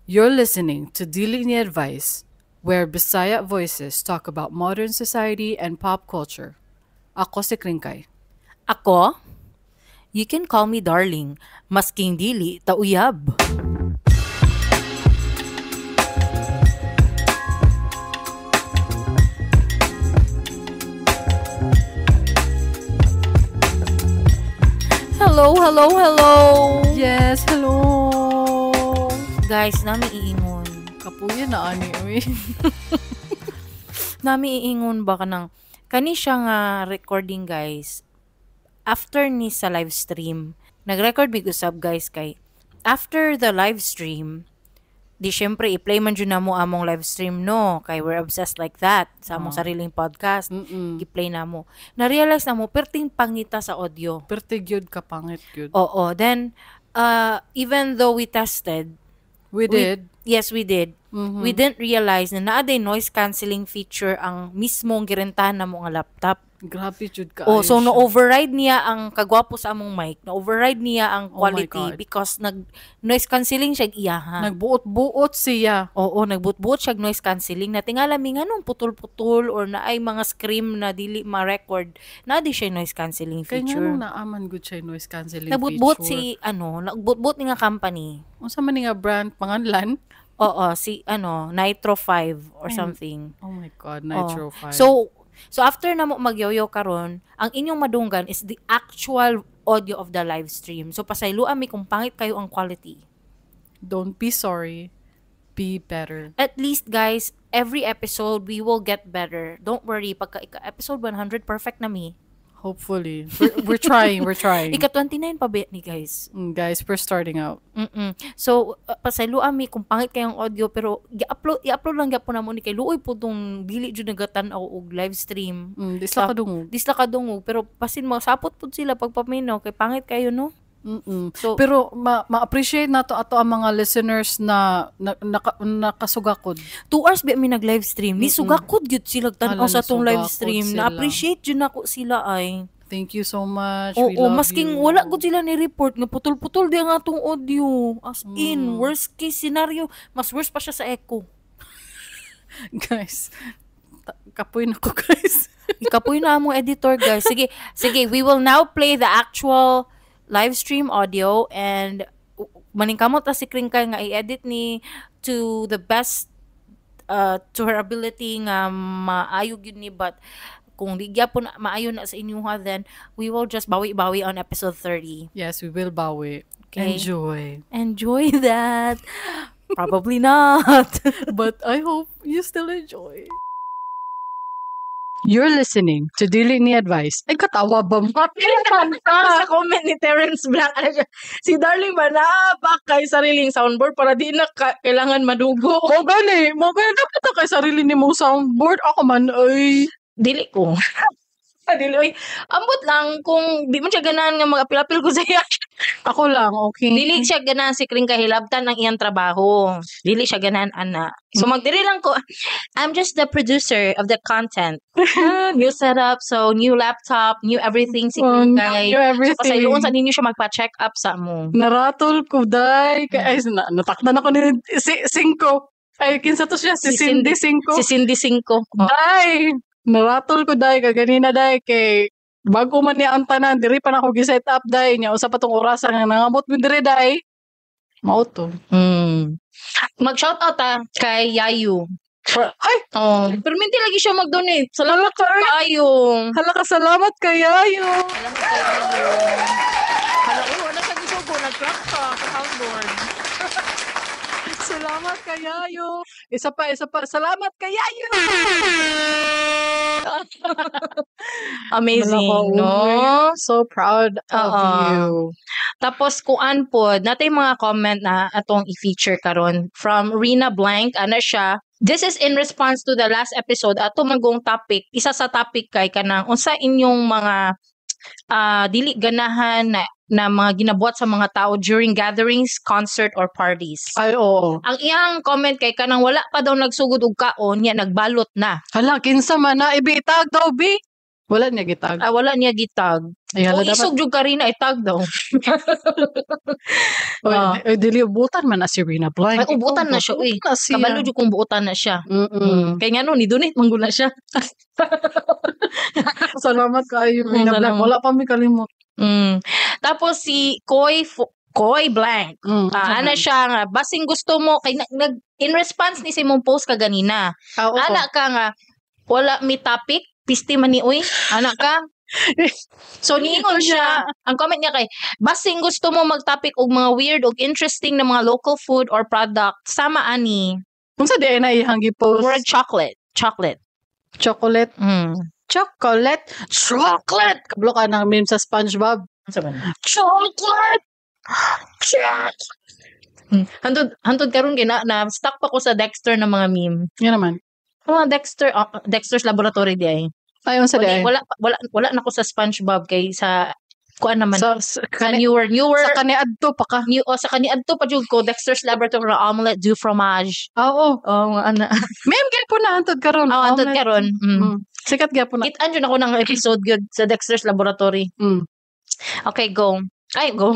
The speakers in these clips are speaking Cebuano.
You're listening to Dili Ni Advice, where Bisaya voices talk about modern society and pop culture. Ako si Kringkay. Ako? You can call me darling, masking dili tauyab. Hello, hello, hello. Yes, hello. Guys, nami iingon. Kapuya na ani uy. Nami iingon ba kanang kani siya nga recording, guys. After ni sa live stream, nag-record mig usab, guys, kay after the live stream, di syempre i-play man jud namo among live stream, no, kay we're obsessed like that sa among sariling podcast. I-play namo. Na-realize namo perting pangita sa audio. Perti gyud ka pangit gyud. Oo, then even though we tested, We did. Yes, we did. We didn't realize na naa day noise cancelling feature ang mismong girentahan namo nga laptop. Grabe jud ka. Oh, so no-override niya ang kagwapo sa among mic, no-override niya ang Oh my quality God. Because nag noise cancelling siya iyaha. Nagbuot-buot siya. Oo, nagbuot-buot siya noise cancelling. Natingala mi nganong putol-putol or naay mga scream na dili ma-record, naa di siya noise cancelling Kay feature. nganong naaman gud siya noise cancelling Nagbuot-buot feature? si ano, nagbuot-buot ni nga company. Unsa man ni nga brand panganlan? Oo, si ano, Nitro 5 or Ay, something. Oh my God, Nitro 5. So after na mo magyoyo karon, ang inyong madunggan is the actual audio of the live stream. So pasayloan mi kung pangit kayo ang quality. Don't be sorry, be better. At least, guys, every episode we will get better. Don't worry, pagka ika episode 100 perfect na mi. Hopefully. We're trying, we're trying. Ika 29 pa ba ni, guys. Guys, we're starting out. So pasayloan mi kung pangit kayong audio, pero i-upload lang gyapon namo ni kay luoy po tong dili jud nagatan-aw og live stream. Di sila kadungog. Di sila kadungog, pero pasin mo sapot pud sila pagpaminaw kay pangit kayo, no. So Pero ma-appreciate nato ato ang mga listeners na nakasugakod. 2 hours ba mi nag live stream. Ni sugakod gyud sila tan-aw Hala, sa atong live nisugakod stream. sila. Na-appreciate jud nako sila ay. Thank you so much. We Oo, love masking you. wala gud sila ni report nga putol-putol di ang atong audio. As in, worst case scenario, mas worse pa siya sa echo. Guys, kapoy na ko, guys. Ikapoy na among editor, guys. Sige, sige, we will now play the actual live stream audio and maningkamot ta si Kringkay nga i-edit ni to the best to her ability nga maayo gyud ni, but kung di gyapon maayo na sa inyuha, then we will just bawi-bawi on episode 30. Yes, we will bawi. Okay. Enjoy. Enjoy that. Probably not. But I hope you still enjoy. You're listening to Dili Ni Advice. Ay, katawa ba mo? Sa comment ni Terrence Blanc, ano siya, si Darling ba naapak kay sariling soundboard para di na kailangan madugo. Mo gani, mo gani dapat na kay sarili ni mo soundboard. Ako man, ay. Dili ko. Dili, oy. Ambot lang kung di man siya ganahan nga mag-apil-apil ko sa iya. Ako lang, okay. Dili siya ganahan si Kring kahilabtan ang iyang trabaho. Dili siya ganahan ana. So magdiri lang ko. I'm just the producer of the content. New setup, so new laptop, new everything si Oh, Kring kay. new So everything. pasayloon sa ninyo siya magpa-check up sa mo. Naratol ko, day. Kay, ay, natakdan ako ni si, Cinco. Ay, kinsa to siya? Si Si Cindy. Cindy Cinco. Si Cindy Cinco. Oh. Day! Naratol ko, day. Kaganina, day. Kay, bago man niya ang tanan, diri pa na ako gi-set up, day. Nya, usa pa tong orasa nga nangamot mi diri, day. Mao to. Mag-shoutout ta kay Yayu. Ay! Oh, pero minti lagi siya mag-donate. Salamat kaayo. Hala ka, salamat kayayo. Salamat kay Yayu. Hala, uy, wala siya gisugo. Nag-crack ka sa soundboard. Salamat kayayo. Isa pa, isa pa. Salamat kayayo. Amazing, Hala ka, no? uy. So proud of Oo. you. Tapos kuan pod, natay mga comment na atong i-feature karon from Rina Blank, ana siya. This is in response to the last episode ato magong topic. Isa sa topic kay kanang unsa inyong mga dili ganahan na mga ginabuhat sa mga tao during gatherings, concert or parties. Ay, oo. Ang iyang comment kay kanang wala pa daw nagsugod og kaon, nya nagbalot na. Hala, kinsa man na ibitag daw, bi. Wala niya gitag. Ah, wala niya gitag. Ay, hala, Kung dapat. Isog jud Karina, itag daw. Oy, Ah. oy, dili ubutan man na si Rina Blank. Ay, ubutan na siya, uy. Ubutan na siya. Kabalo jud kung buotan na siya. Kay ngano ni donate man gud na siya. Salamat kaayo, Rina Blank. Salamat. Wala pa mi kalimot. Tapos si Koy Blank. Ah, ana siya nga basing gusto mo kay nag in response ni sa imong post kaganina. Ah, oo. Ana ka nga wala mi topic, pisti man ni uy. Ana ka. So niingon siya, ang comment niya kay basing gusto mo mag-topic og mga weird og interesting na mga local food or product, sama ani. Unsa di ay na iyang gi-post? Word chocolate, chocolate. Chocolate. Chocolate. Chocolate! Kabalo ka ng meme sa SpongeBob. Unsa man? Chocolate! Chocolate! Hantod karon kay na stuck pa ko sa Dexter na mga meme. Yan naman. Ang mga Dexter, Dexter's Laboratory di ay. Ay, unsa di ay? Wala na ko sa SpongeBob kay sa kuan naman Sa sa kani, newer sa kaniadto pa ka. New, oh, sa kaniadto pa jud ko, Dexter's Laboratory na omelette du fromage. Ah, oo. Oh, mga ana. Meme gyud po na hantod karon. Oh, hantod Omelette. karon. Sikat gyud po na. Kitaan jud ako ng episode gyud sa Dexter's Laboratory. Okay, go. Ay, go.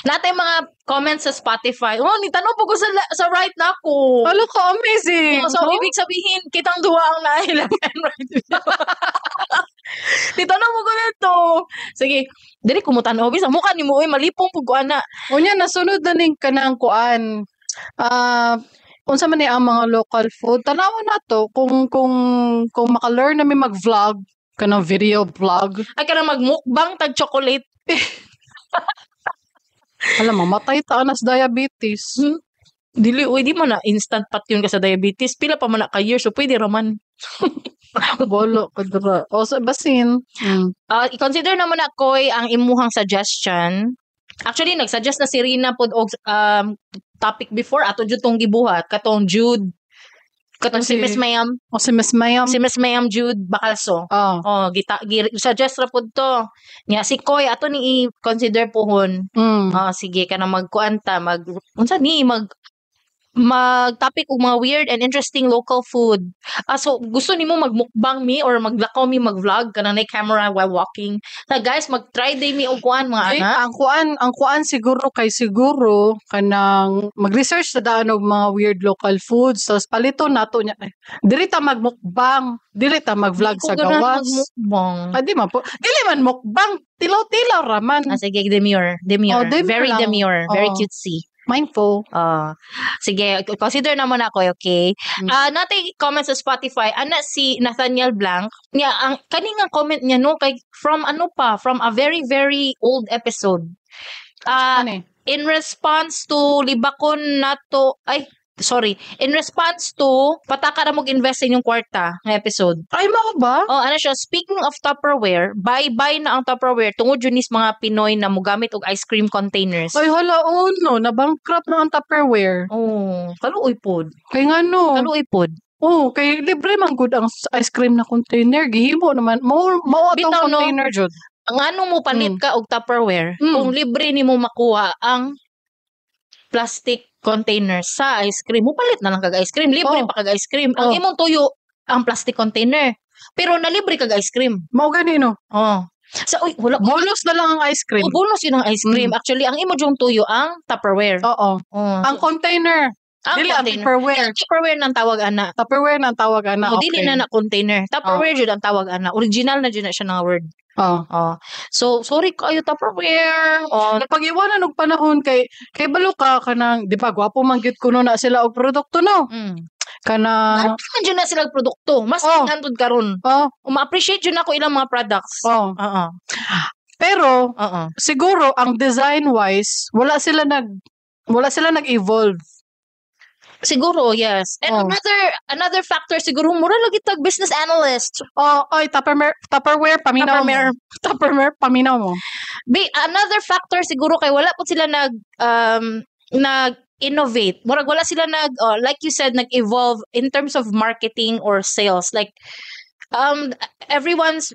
Natay mga comments sa Spotify. Oh, ni tanong po ko sa right na ako. Alo ko, amazing. Oh, so, No? ibig sabihin, kitang duwa ang naay left and right. Di tanong mo ko nito. Sige, dili ko mo tan-aw bisa mukha nimo oy, malipong pug ko ana. Unya, nasunod na ning kanang kuan. Ah, unsa man ni ang mga local food? Tanawa na to kung maka-learn na mi mag-vlog, kanang video vlog. Ay, kanang magmukbang tag chocolate. Alam mo, matay ta anas diabetes. Dili uy, di man na instant pat yun ka sa diabetes. Pila pa man na ka years, so pwede ra man. Bolo kadra. O sa basin. Ah, i-consider na mo na, Koy, ang imuhang suggestion. Actually, nag-suggest na si Rina pod og topic before ato jud tong gibuhat katong Jude, katong si Miss Mayam, O si Miss Mayam. Si Miss Mayam Jude Bacalso. Oh. Oh, suggest ra pud to. Nya si Koy ato ni i-consider pohon. Oh, sige kanang magkuan ta, mag unsa ni mag topic og mga weird and interesting local food. Ah, so gusto nimo magmukbang mi or maglakaw mi, mag-vlog kanang na camera while walking. Na guys, mag-try day mi og kuan mga Ay, ana. ang kuan siguro kay siguro kanang mag-research sa daan og mga weird local foods, tapos palito nato niya. Ay, dili ta magmukbang, dili ta mag-vlog Di ko sa ganahan gawas. magmukbang. Ah, di man po. Dili man mukbang, tilaw-tilaw ra man. Ah, sige, demure. Demure. Oh, demure Very lang. demure. Very Oo. cutesy. Mindful. Ah, sige, consider naman ako, okay? Mm. Ah, natay comment sa Spotify. Ana si Nathaniel Blank. Niya ang kaning ang comment niya no kay from ano pa, from a very very old episode. Ah, Ano eh? In response to libakon nato, ay sorry, in response to pataka ra mo invest sa inyong kwarta nga episode. Ay, mao ba? Oh, ano siya, speaking of Tupperware, bye-bye na ang Tupperware tungod jud nis mga Pinoy na mogamit og ice cream containers. Ay, hala, oh no, nabankrupt na ang Tupperware. Oh, kaluoy pod. Kay nga no. Kaluoy pod. Oh, kay libre man gud ang ice cream na container. Gihimo naman. Mao atong Bitaw, no? container jud. Ang ano mo palit ka og Tupperware kung libre nimo makuha ang plastic container sa ice cream? Mo palit na lang kag ice cream, libre pa kag ice cream. Ang imong tuyo ang plastic container. Pero nalibre kag ice cream. Mao gani no. Oh. Sa uy, wala ko. Bonus na lang ang ice cream. Oh, bonus yun ang ice cream. Actually, ang imo jung tuyo ang Tupperware. Oo. Oh. Ang container. Ang Dili ang container. Tupperware. Tupperware nang tawag ana. Tupperware na ang tawag ana. Oh, dili na na container. Tupperware jud ang tawag ana. Original na jud na siya nga word. Oh. Oh. So sorry kayo, Tupperware. Oh, Pag-iwanan og panahon kay balo ka kanang di ba gwapo man gyud kuno na sila og produkto no. Kanang Ano man jud na sila produkto. Mas hantod karon. Ma-appreciate jud nako ilang mga products. Oh. Oo. Pero Oo. Siguro ang design wise wala sila nag-evolve. Siguro, yes. And another factor siguro, mura lagi tag business analyst. Oh, oy, Tupperware, Tupperware paminaw Tupperware. mo. Tupperware paminaw mo. Be, another factor siguro kay wala po sila nag innovate. Murag wala sila nag oh, like you said, nag-evolve in terms of marketing or sales. Like everyone's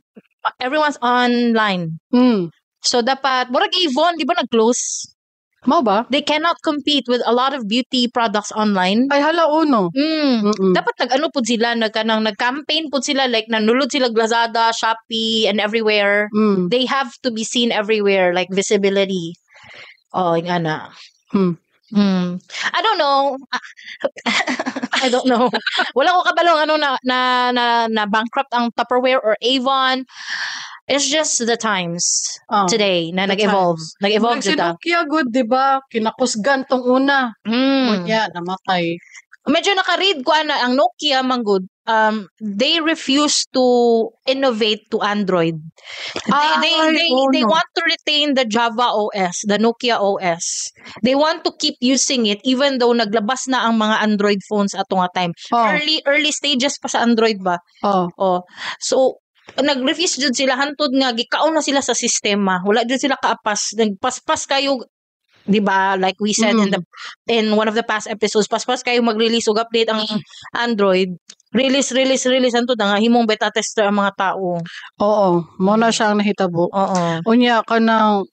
online. So dapat murag Avon, di ba nag-close? Mao ba? They cannot compete with a lot of beauty products online. Ay, hala, uno. Dapat nag-ano pud sila, nagkanang nag-campaign pud sila, like nanulod sila Lazada, Shopee and everywhere. They have to be seen everywhere, like visibility. Oh, yung ana. I don't know. I don't know. Wala ko kabalong ano na bankrupt ang Tupperware or Avon. It's just the times today na the nag-evolve. Times. Nag-evolve Like si jud ta. Nokia good, di ba? Kinakusgan tong una. Unya, namatay. Medyo naka-read ko ana ang Nokia man gud. They refuse to innovate to Android. Ay, oh, They no. want to retain the Java OS, the Nokia OS. They want to keep using it even though naglabas na ang mga Android phones ato nga time. Early early stages pa sa Android ba? Oh. Oh. So nag-refuse jud sila hantod nga gikaon na sila sa sistema. Wala jud sila kaapas. Nagpaspas kayo, 'di ba? Like we said in one of the past episodes, paspas kayo mag-release og update ang Android. Release, release, release hantod na nga himong beta tester ang mga tao. Oo, mo na siya ang nahitabo. Unya kanang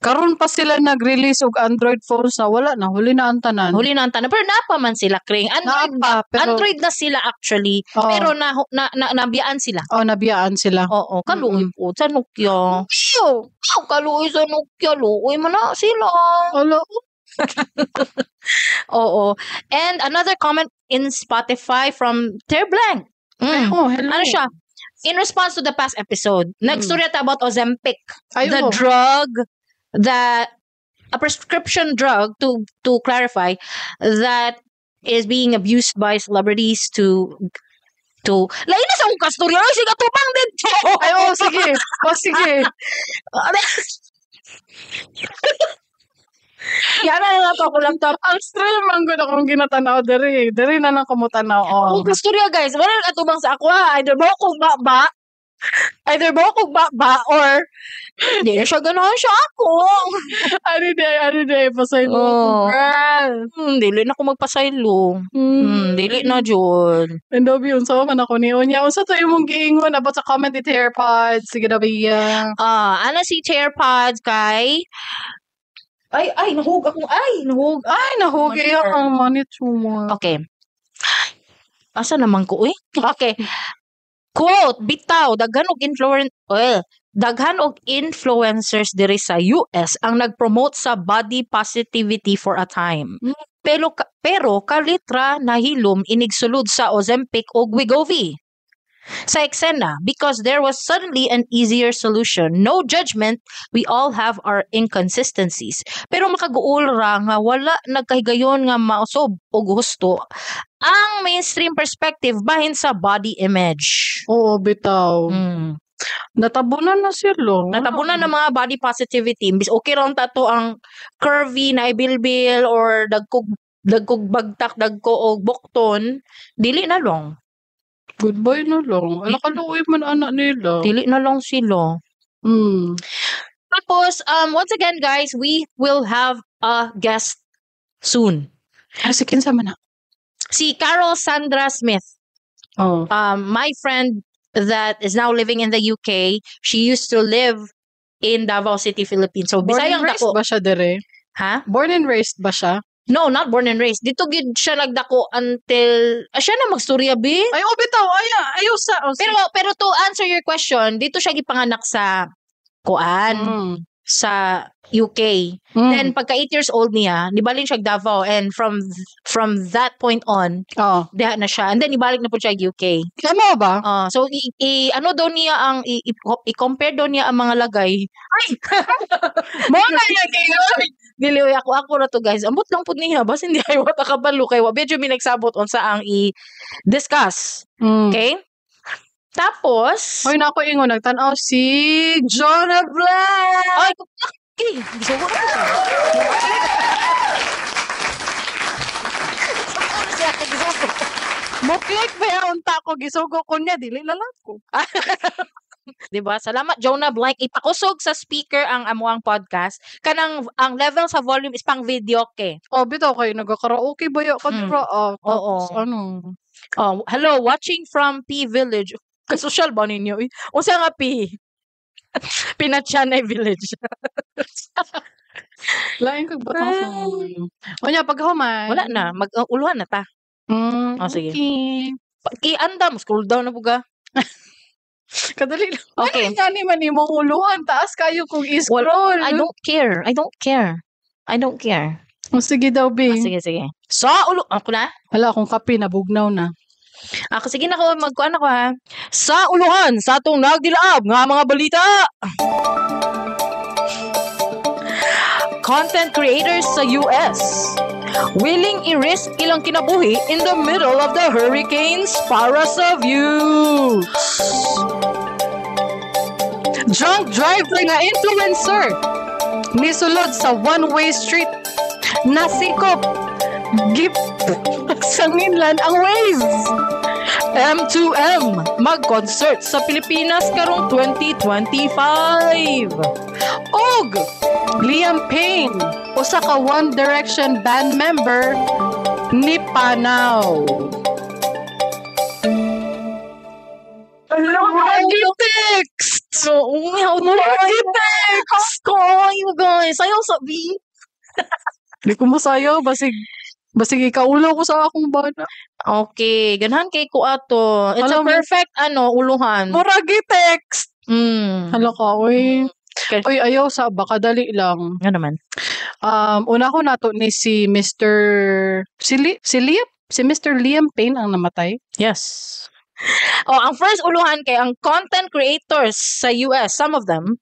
karon pa sila nag-release og Android phones na wala na, huli na ang tanan. Huli na ang tanan. Pero naa pa man sila, Kring. Android, Naa pa, pero Android na sila actually. Pero na nabiyaan sila. Oh, nabiyaan sila. Oo, kaluoy po sa Nokia. Iyo, kaluoy sa Nokia, luoy man na sila. Alo. Oo. And another comment in Spotify from Ter Blank. Oh, hello. Ano siya? In response to the past episode, nagstorya ta about Ozempic, Ay, the oh. drug that a prescription drug, to clarify, that is being abused by celebrities to lain na sa akong kastorya, ay sige, tubang dito. Ay, oh, sige. Oh, sige. Yan na lang ako laptop. Ang thrill man gud akong ginatanaw diri. Diri na lang kumutanaw. Oh. Akong kastorya, guys, wala nang atubang sa ako ha. Either mo kong ba, either mo kong ba or di na siya ganahan siya ako. Ano di, ano di, pasaylo. Oh. Girl. Dili na ako magpasaylo. Dili na jud. And Dobby, unsa man ako ni Unya. Unsa to imong giingon about sa comment ni AirPods? Sige na ba? Ah, ana si AirPods kay ay, ay, nahug akong, ay, nahug. Ay, nahugi Monitor. ang monitor. Okay. Asa naman ko, eh? Okay. Quote, "Bitaw, well, daghan og influencers diri sa US ang nag-promote sa body positivity for a time. Pero kalitra nahilom inigsulod sa Ozempic og Wegovy sa eksena because there was suddenly an easier solution. No judgment, we all have our inconsistencies. Pero makaguol ra nga wala nagkahigayon nga mausab og husto ang mainstream perspective bahin sa body image." Oo, bitaw. Natabunan na sila. Natabunan ng mga body positivity. Imbis okay ra unta to ang curvy na ibilbil or dagkog bagtak, dagko og bukton, dili na lang. Goodbye na lang. Ala, kaluoy man anak nila. Dili na lang sila. Tapos, once again, guys, we will have a guest soon. Ay, si kinsa man na? Si Carol Sandra Smith. Oh. My friend that is now living in the UK, she used to live in Davao City, Philippines. So, Born and Bisayang raised dako. ba siya dire? Ha? Born and raised ba siya? No, not born and raised. Dito gid siya nagdako until siya na magstorya be. Ay, oh, bitaw. Ay, ayaw sa. Oh, Pero to answer your question, dito siya gipanganak sa kuan, sa UK. Then pagka 8 years old niya, nibalin siya Davao and from that point on, diha na siya. And then ibalik na po siya UK. Tama ba? So ano daw niya ang i-compare daw niya ang mga lagay. Ay. Mo na yan eh. Dili oy, ako ra to, guys. Ambot lang pud niya bas hindi ay wata kabalo kay wa medyo mi nagsabot unsa ang i-discuss. Okay? Tapos, Hoy, na ako ingon nagtan-aw si Jonah Black. Ay, okay. Gusto ko na siya. Gusto ko. Mo click ba ya unta ko gisugo ko niya, dili na lang ko. 'Di ba? Salamat, Jonah Blank. Ipakusog sa speaker ang amuang podcast. Kanang ang level sa volume is pang video ke. Oh, bitaw kayo nagakaraoke ba ya ka dira? Ah, Oo. tapos ano? Oh, hello, watching from P Village. Kasosyal ba ninyo? Eh? Unsa nga P? Pinatyanay Village. Lain kag butang. Unya paghuman. Wala na, mag-uluhan na ta. Oh, sige. Okay. Ki-andam, scroll down na puga. Kadali lang. Okay. Ano gani man imong uluhan? Taas kayo kung i-scroll. I don't care. I don't care. I don't care. Oh, sige daw, Ah, be. sige, sige. Sa ulo, ako na? Wala akong kape, nabugnaw na. Ako, sige na ko, magkuan ako ha. Sa uluhan, sa atong nagdilaab nga mga balita. Content creators sa US willing i-risk ilang kinabuhi in the middle of the hurricanes para sa views. Drunk driver nga influencer nisulod sa one-way street, nasikop gip sanginlan ang Waze. M2M mag-concert sa Pilipinas karong 2025. Og Liam Payne, usa ka One Direction band member, ni panaw. Text. So, umihaw na Text. ko, you guys. Ayaw sabi. Di ko masayaw basig basig ikaulo ko sa akong bana. Okay, ganahan kay ko ato. It's a Alam mo- perfect ano, uluhan. Muragi text. Hala ka, oy. Okay. Oy, ayaw sa baka dali lang. Nga naman. Una ko nato ni si Mr. Si, si Liam, si Mr. Liam Payne ang namatay. Yes. Oh, ang first uluhan kay ang content creators sa US, some of them,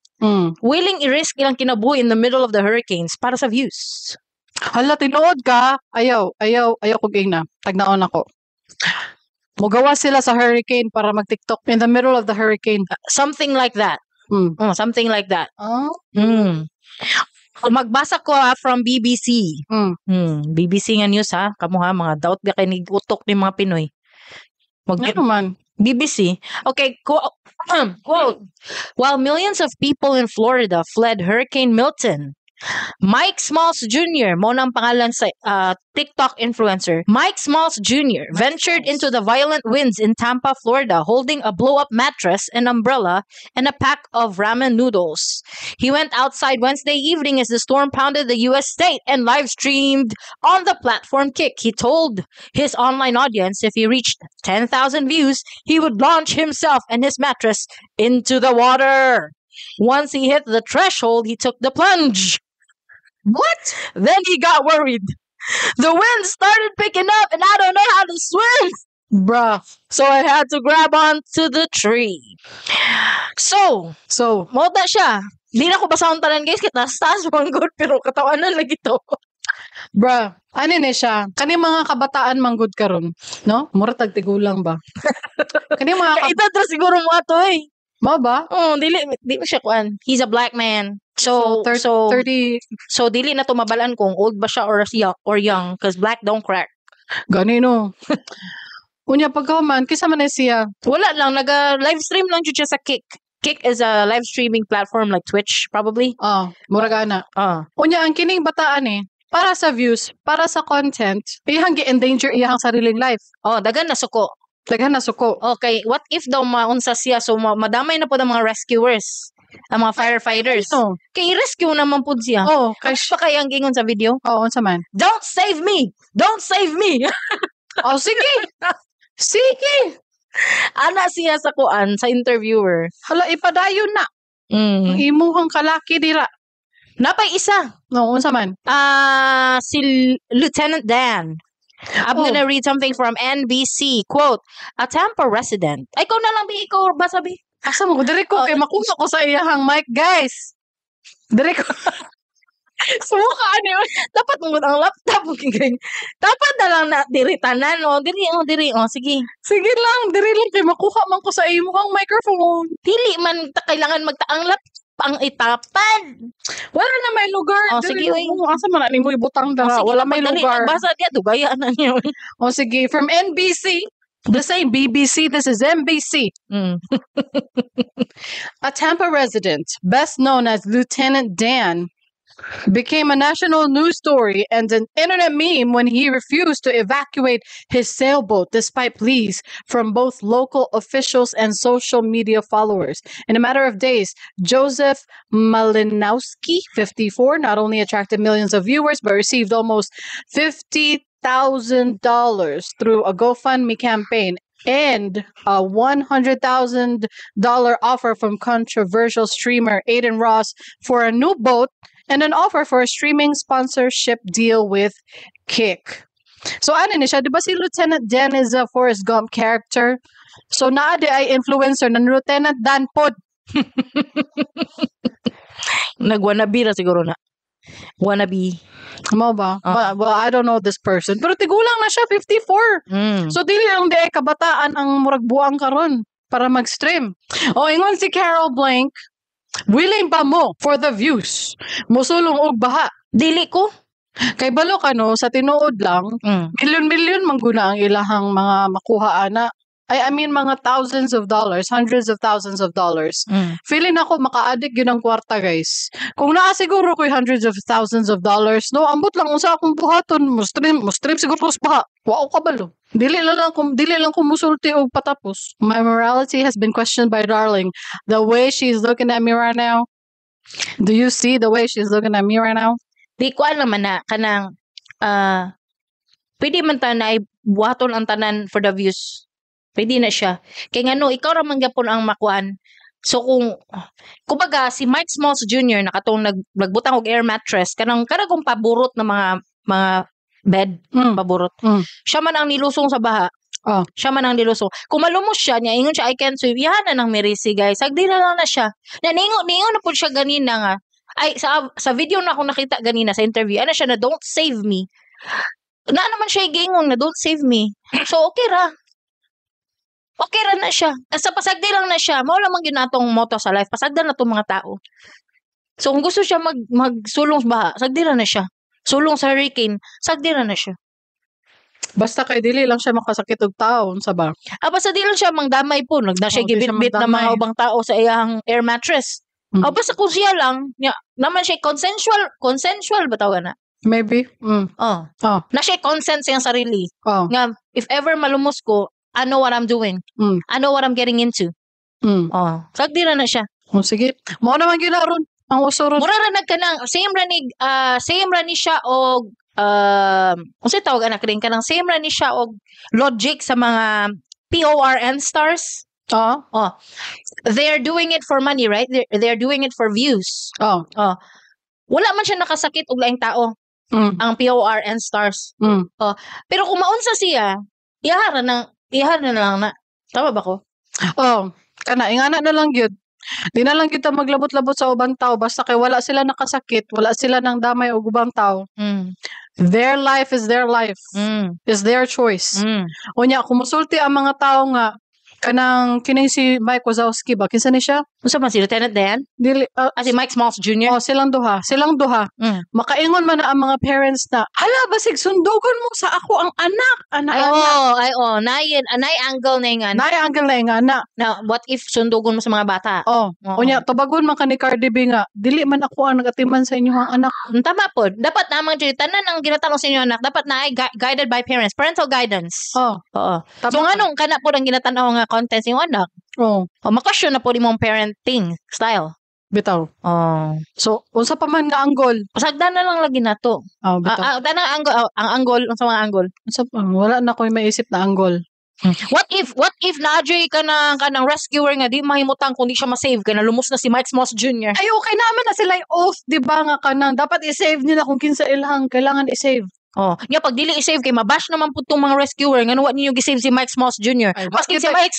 willing i-risk ilang kinabuhi in the middle of the hurricanes para sa views. Hala, tinuod ka. Ayaw, ayaw, ayaw kog ingna. Tagnaon ako. Mugawa sila sa hurricane para mag-TikTok in the middle of the hurricane. Something like that. Oh, something like that. Oh. Magbasa ko ha, from BBC. BBC nga news ha. Kamo ha, mga doubt ba kay utok ni mga Pinoy. Mag Ano man? BBC. Okay, quote, quote, "While millions of people in Florida fled Hurricane Milton, Mike Smalls Jr., mo nang pangalan sa TikTok influencer, Mike Smalls Jr. ventured Smalls. into the violent winds in Tampa, Florida, holding a blow-up mattress, an umbrella, and a pack of ramen noodles. He went outside Wednesday evening as the storm pounded the U.S. state and live streamed on the platform Kick. He told his online audience if he reached 10,000 views, he would launch himself and his mattress into the water. Once he hit the threshold, he took the plunge. What? Then he got worried. The wind started picking up and I don't know how to swim. Bruh. So I had to grab onto the tree." So, So, mo na siya. Di na ko basahon tanan guys, kay taas-taas man good pero katawanan lagi to. Bruh, ano ni siya? Kani mga kabataan manggod karon, no? Mura tag tigulang ba? Kani mga Kaedad ra siguro mo ato eh. Mao ba? Oh, dili di mo siya kuan. He's a black man. So so 30 so dili na to mabalaan kung old ba siya or young or young cause black don't crack. Gani no. Unya pagkahuman kisa man ni siya. Wala lang naga live stream lang jud siya sa Kick. Kick is a live streaming platform like Twitch probably. Oh, mura gana. Ah. Unya ang kining bataan eh para sa views, para sa content, iyang gi-endanger iyang sariling life. Oh, dagan na suko. Daghan na suko. Okay, what if daw maunsa siya so madamay na pod ang mga rescuers, ang mga firefighters. No. Kay rescue naman pud siya. Oh, kay Kay pa kay ang gingon sa video? Oh, unsa man? "Don't save me. Don't save me." Oh, sige. Sige. Ana siya sa kuan sa interviewer. Hala, ipadayon na. Ang imuhang kalaki dira. Napay isa. No, unsa man? Ah, si Lieutenant Dan. I'm Oh. gonna read something from NBC. Quote, "A Tampa resident." Ay, ikaw na lang, bi. Ikaw, basa, bi. Asa mo? Diri ko Oh, kay makuha ko sa iyahang mic, guys. Diri ko. Sumuka, ano yun? Dapat mo ang laptop. Dapat na lang na diri tanan. O, diri, o, diri. O, sige. Sige lang, diri lang kay makuha man ko sa imuhang microphone. Dili man ta kailangan magta ang laptop ang itapan. Wala na may lugar. Oh, Diri sige, lang uy. mo. Asa man na nimo ibutang O, dara? sige, Wala may dapat dali, lugar. Basa diya, dugaya na niyo. Oh, sige, from NBC. The same BBC, this is NBC. "A Tampa resident, best known as Lieutenant Dan, Became a national news story and an internet meme when he refused to evacuate his sailboat despite pleas from both local officials and social media followers. In a matter of days, Joseph Malinowski, 54, not only attracted millions of viewers but received almost $50,000 through a GoFundMe campaign and a $100,000 offer from controversial streamer Aiden Ross for a new boat and an offer for a streaming sponsorship deal with Kick. So ano ni siya, di ba si Lieutenant Dan is a Forrest Gump character? So naa diay influencer na Lieutenant Dan pod. Nag-wannabe ra siguro na. Wannabe. Mao ba? Ah. Well, I don't know this person. Pero tigulang na siya, 54. So dili lang diay kabataan ang murag buang karon para mag-stream. O ingon si Carol Blank, willing ba mo for the views? Musulong og baha. Dili ko. Kay balo ka no, sa tinuod lang, milyon-milyon man guna ang ilahang mga makuha ana. Ay, I mean mga thousands of dollars, hundreds of thousands of dollars. Feeling ako maka-addict yun ang kwarta, guys. Kung naa siguro ko'y hundreds of thousands of dollars, no, ambot lang unsa akong buhaton, mo stream siguro ko sa baha. Wa ko kabalo. Dili lang ko musulti og patapos. My morality has been questioned by Darling. The way she's looking at me right now. Do you see the way she's looking at me right now? Di ko alam man na kanang pwede man ta na buhaton ang tanan for the views. Pwede na siya. Kay ngano ikaw ra man gyapon ang makuan. So kung kumbaga si Mike Smalls Jr. na katong nagbutang og air mattress kanang kung paburot na mga bed paburot. Siya man ang nilusong sa baha. Siya man ang nilusong. Kung malumos siya niya ingon siya, "I can't swim." Iyahan na nang mirisi, guys. Sagdi na lang na siya. Na ningon na pud siya ganina nga ay sa video na ako nakita ganina sa interview, ano siya na, "Don't save me." Na naman siya giingon na, "Don't save me." So okay ra. Okay ra na siya. Sa pasagdi lang na siya. Mao lang man gyud natong motto sa life. Pasagdan na tong mga tao. So kung gusto siya magsulong sa baha, sagdi ra na siya. Sulong sa hurricane, sagdi ra na siya. Basta kay dili lang siya makasakit og tao, unsa ba? Ah, basta di lang siya mangdamay po. Nagna siya Oh, di siya gibitbit na mga mangdamay. Ubang tao sa iyang air mattress. Ah, basta kung siya lang, nya, naman siya consensual, consensual ba tawag na? Maybe. Oh. Oh. Na siya consent sa iyang sarili. Oh. Nga, if ever malumos ko, I know what I'm doing. I know what I'm getting into. Oh. Sagdi ra na siya. Oh, sige. Mao naman gyud na ron. Ang uso ron. Mura ra nag kanang same ra ni siya og unsay tawag anak rin kanang same ra ni siya og logic sa mga PORN stars. Oh. They're doing it for money, right? They're doing it for views. Oh. Wala man siya nakasakit og laing tao ang PORN stars. Pero kung maunsa siya, ihara na lang na. Tama ba ko? Oh, kana ingana na lang gyud. Di na lang kita maglabot-labot sa ubang tao basta kay wala sila nakasakit, wala sila nang damay og ubang tao. Their life is their life. Is their choice. Unya kung musulti ang mga tao nga kanang kining si Mike Wazowski ba, kinsa ni siya? Unsa man si Lieutenant Dan? Dili Ah, si Mike Smalls Jr. Oh, silang duha, silang duha. Makaingon man na ang mga parents na, "Hala, basig sundugon mo sa ako ang anak, ana Ay, ana." oh, ay, oh, nay angle na nga. Naay angle na nga na. Na, what if sundugon mo sa mga bata? Oh, Oo. unya tubagon man ka ni Cardi B nga, "Dili man ako ang nagatiman sa inyong anak." Tama po. Dapat namang dyan, tanan ang ginatanong sa inyo anak, dapat na ay guided by parents. Parental guidance. Oh, Oo. Tama So, ka. Nganong kana po ang ginatanaw nga content sa inyong anak? Oh, O, makasyon na po imong parenting style. Bitaw. Oh. So, unsa pa man nga angle? Sagdan na lang lagi nato. Oh, bitaw. Ah, ah, tanang angle, ah, ang angle, unsa mga angle? Unsa pa? Wala na ko'y maisip na angle. What if naadyoy ka na kanang rescuer nga di mahimutang kung di siya ma-save kay nalumos na si Mike Smalls Jr.? Ay, okay naman na sila yung oath, di ba nga kanang dapat i-save nila kung kinsa ilahang kailangan i-save. Oh, nya pag dili i-save kay mabash naman pud tong mga rescuer ngano wa ninyo gi-save si Mike Smalls Jr. Ay, Maski si Mike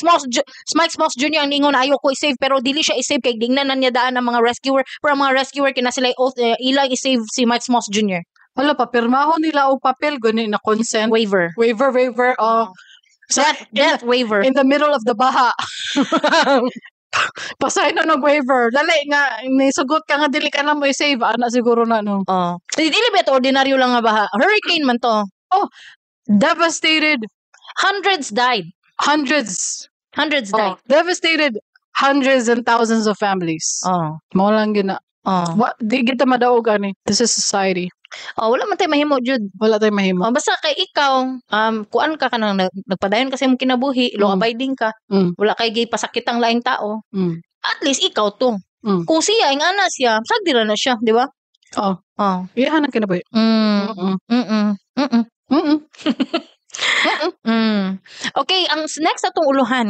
Smalls Jr. ang ningon na ayaw ko i-save pero dili siya i-save kay dingnan na niya daan ang mga rescuer, pero ang mga rescuer kina sila oath eh, ilang i-save si Mike Smalls Jr. Wala pa, pirmahon nila og papel gani na consent. Waiver. Waiver, waiver, oh. Sa, Death waiver. in the middle of the baha. Pasign na ng waiver. Dali nga, nisugot ka nga dili ka na mo i-save. Ana siguro na no. Oh. Dili ba ito ordinaryo lang nga baha? Hurricane man to. Devastated Hundreds died. Hundreds. Hundreds died. Oh, devastated hundreds and thousands of families. Oh. Mao lang gina. Oh. Wa, di kita madaog ani. This is society. Oh, wala man tay mahimo jud. Wala tay mahimo. Oh, basta kay ikaw, kuan ka kanang nagpadayon kasi imong kinabuhi, law abiding ka. Wala kay gay pasakitang laing tao. At least ikaw to. Kung siya ing ana siya, sagdi ra na siya, di ba? Oh. Oh. Iyahan ang kinabuhi. Okay, ang next atong uluhan.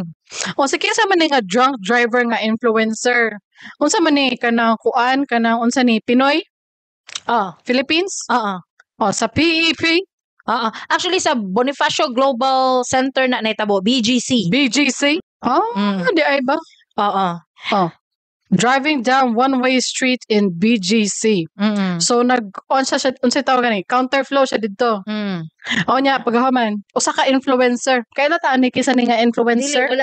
O sa kinsa man ni nga drunk driver nga influencer? Unsa man ni kanang kuan, kanang unsa ni, Pinoy? Oh. Philippines? Oo. O sa PEP? Oo. Actually sa Bonifacio Global Center na naitabo, BGC. BGC? Oh, di ay ba? Oo. Oh. Driving down one-way street in BGC. So nag on siya, unsa tawag gani? Counterflow siya didto. O nya paghaman, usa ka influencer. Kay na ta ani kinsa ni nga influencer? Dili,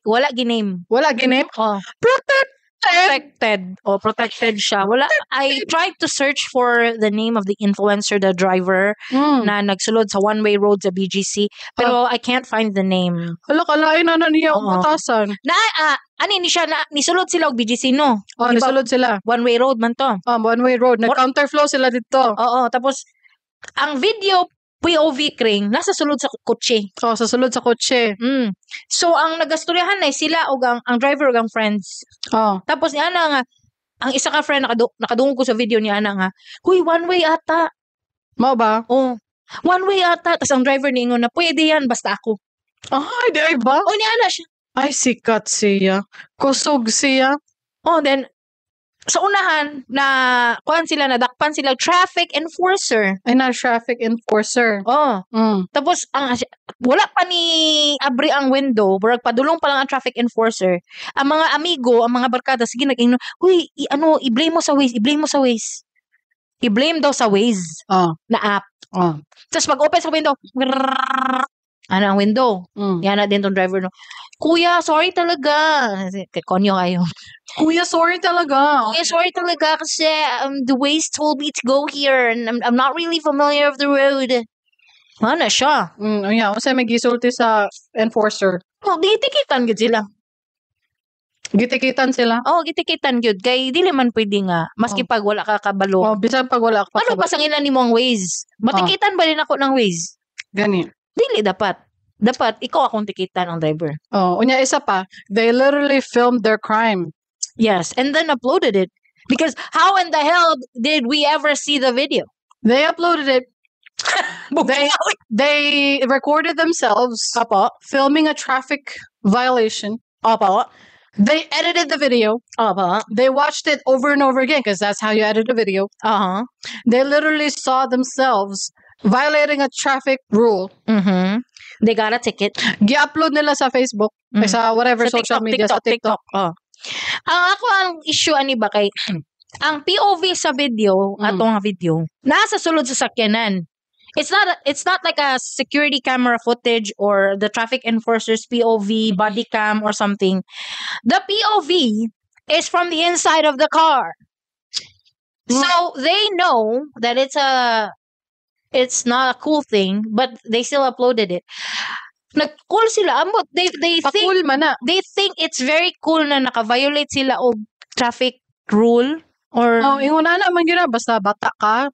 wala giname. Wala giname? Oh. Protected. Protected. Oh, protected siya. Wala, I tried to search for the name of the influencer, the driver na nagsulod sa one-way road sa BGC, pero I can't find the name. Hala, kalain na na niya ang Oo. batasan. Na ani ni siya na nisulod sila og BGC, no? Oh, Di ba? nisulod sila. One-way road man to. Oh, one-way road. Nag-counterflow sila dito. Oo, tapos ang video POV kring nasa sulod sa kotse. Oh, sa sulod sa kotse. So ang nagastoryahan ay sila og ang driver og ang friends. Oh. Tapos ni ana nga ang isa ka friend nakadungog ko sa video ni ana nga, "Huy, one way ata." Mao ba? Oh. One way ata. Tapos ang driver niingon na, "Pwede yan basta ako." Ay, di ay ba? Oh, ni ana siya. Ay, sikat siya. Kusog siya. Oh, then sa unahan na kuan sila, nadakpan sila traffic enforcer. Ay, na traffic enforcer. Oh. Tapos ang wala pa ni abri ang window, murag padulong pa lang ang traffic enforcer. Ang mga amigo, ang mga barkada sige nag-ingnon, "Uy, i-blame mo sa Waze, i-blame mo sa Waze." I-blame daw sa Waze na app. Tapos pag open sa window, grrrr, ano ang window? Yan na din tong driver no. "Kuya, sorry talaga." Kay konyo kayo. "Kuya, sorry talaga." "Kuya, sorry talaga kasi the Waze told me to go here and I'm not really familiar with the road." Ano siya? Unya, unsa may gisulti sa enforcer? Oh, gitikitan gyud sila. Gitikitan sila? Oh, gitikitan gyud kay dili man pwede nga maski pag wala ka kabalo. Oh, bisan pag wala ka Ano kabalo. pa sa ngilan nimo ang Waze? Matikitan ba din ako ng Waze? Gani. Dili dapat. Dapat ikaw akong tikitan ang driver. Oh, unya isa pa, they literally filmed their crime. Yes, and then uploaded it. Because how in the hell did we ever see the video? They uploaded it. They recorded themselves Opo. filming a traffic violation. Opo. They edited the video. Opo. They watched it over and over again because that's how you edit a video. They literally saw themselves violating a traffic rule. They got a ticket. Gi-upload nila sa Facebook, ay, sa whatever Sa social TikTok, media, sa TikTok, TikTok. Oh. Ang ako ang issue ani ba kay ang POV sa video, atong nga video, nasa sulod sa sakyanan. It's not like a security camera footage or the traffic enforcer's POV, body cam or something. The POV is from the inside of the car. So they know that it's not a cool thing, but they still uploaded it. Nag-cool sila. Ambot, they think Pa-cool man na. they think it's very cool na naka-violate sila og traffic rule or Oh, ingon na man gyud na basta bata ka.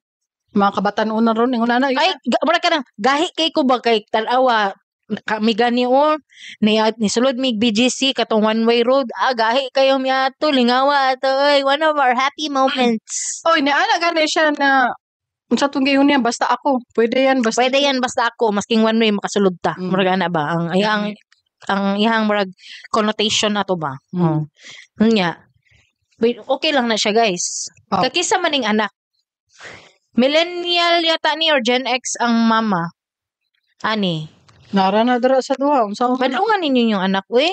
Mga kabatan-unan ron, ingon na. Ay mura ka nang gahi kay ko ba kay tan-awa kami gani or ni sulod mig BGC katong one way road, ah, gahi kayo miadto, lingawa ato oy, one of our happy moments. Oy, niana gani siya na unsa tong giingon niya, "Basta ako. Pwede yan, basta." "Pwede yan basta ako, masking one way makasulod ta." Murag ana ba ang iyang murag connotation ato ba. Oh. Nya. Wait, okay lang na siya, guys. Oh. Kakisa maning anak. Millennial yata ni or Gen X ang mama. Ani. Nara na dira sa duha. Unsa man na? Madungan ninyo yung anak, uy.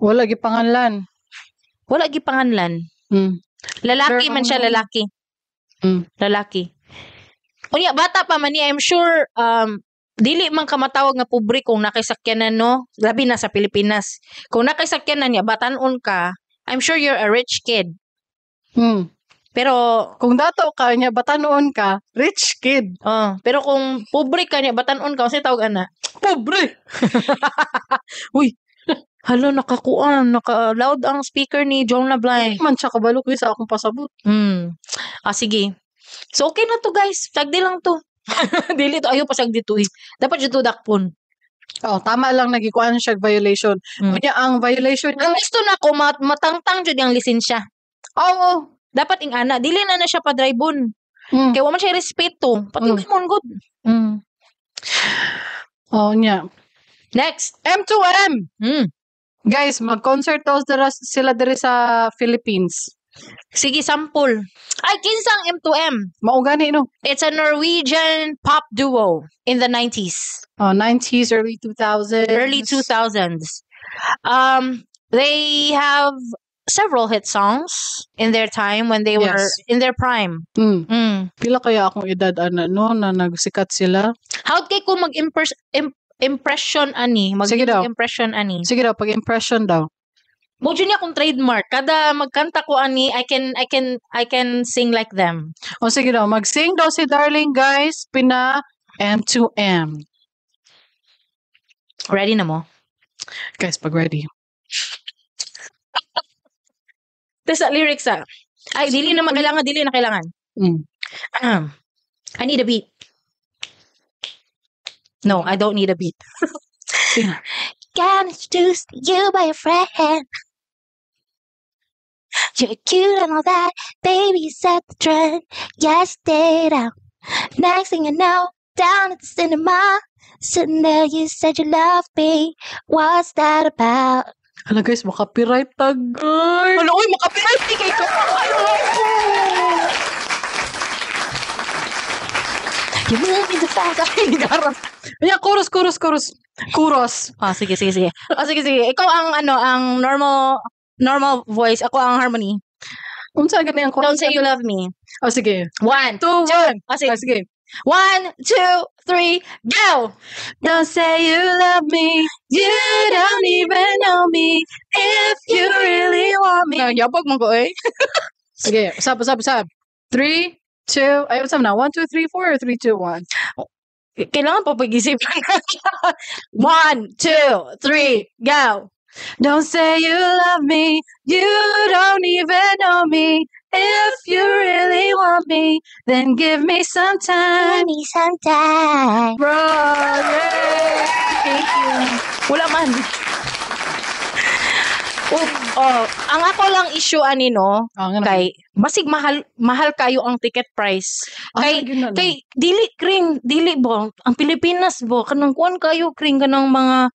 Wala gipanganlan. Wala gipanganlan. Lalaki Pero man siya, lalaki. Lalaki. Unya, bata pa man niya, I'm sure, dili man ka matawag nga pobre kung nakisakyanan, no? Labi na sa Pilipinas. Kung nakisakyanan niya, batanon ka, I'm sure you're a rich kid. Pero, Kung dato ka niya, batanon ka, rich kid. Oh, pero kung pobre ka niya, batanon ka, unsay tawag ana? Pobre! Uy. Hala, nakakuan, naka-loud ang speaker ni Jonah Blank. Man siya kabalo ko sa akong pasabot. Ah, sige. So, okay na to, guys. Sagdi lang to. Dili to. Ayaw pa sagdi to eh. Dapat dito dakpon. Oh, tama lang nagikuan siya violation. Unya ang violation Ang gusto na ko, matangtang jud ang lisensya. Oo. Dapat ing ana. Dili na na siya pa-drive-on. Kaya wa man siya respeto. Pati mo good. Oh, nya. Next. M2M. Guys, mag-concert daw sila diri sa Philippines. Sige, sample. Ay, kinsang M2M. Mao gani no. It's a Norwegian pop duo in the 90s. Oh, 90s, early 2000s. Early 2000s. They have several hit songs in their time when they were in their prime. Pila kaya akong edad ana no na nagsikat sila? How kay ko mag-impression ani? Mag Sige daw. Impression ani. Sige daw, pag-impression daw. Mo jud niya akong trademark. Kada magkanta ko ani, I can sing like them. O sige daw, mag-sing daw si Darling, guys, pina M2M. Ready na mo? Guys, pag ready. Tapos sa lyrics ah. Ay, dili na kailangan, dili na kailangan. I need a beat. No, I don't need a beat. Sige. Got introduced to you by a friend. You're cute and all that, baby, you set the trend. Yes, stayed out. Next thing you know, down at the cinema, sitting there, you said you loved me. What's that about? Hala guys, makapiright tag, guys. Hala, uy, makapiright di kay ko. You move me too fast. Ay, garap. Ayan, chorus, chorus, chorus. Chorus. Ah, sige, sige, sige. Ah, sige, sige. Ikaw ang ano, ang normal voice. Ako ang harmony. Unsa gani ang chorus? Don't say you love me. Oh, sige. One, 2, 1. Ah, sige. Ah, sige. 1, 2, 3, go! Don't say you love me. You don't even know me. If you really want me. Yabag mo ko eh. Sige, usab, usab, usab. 3, 2, ay, usab na. 1, 2, 3, 4, or 3, 2, 1? Kailangan pa pag-isipan. 1, 2, 3, go! Don't say you love me. You don't even know me. If you really want me, then give me some time. Give me some time. Bro, yay! Thank you. Wala man. Oh, ang ako lang issue ani no, Oh, nga naman. kay basig mahal kayo ang ticket price. Ah, Kay yun na lang. kay dili kring dili bo ang Pilipinas bo kanang kuan kayo kring kanang mga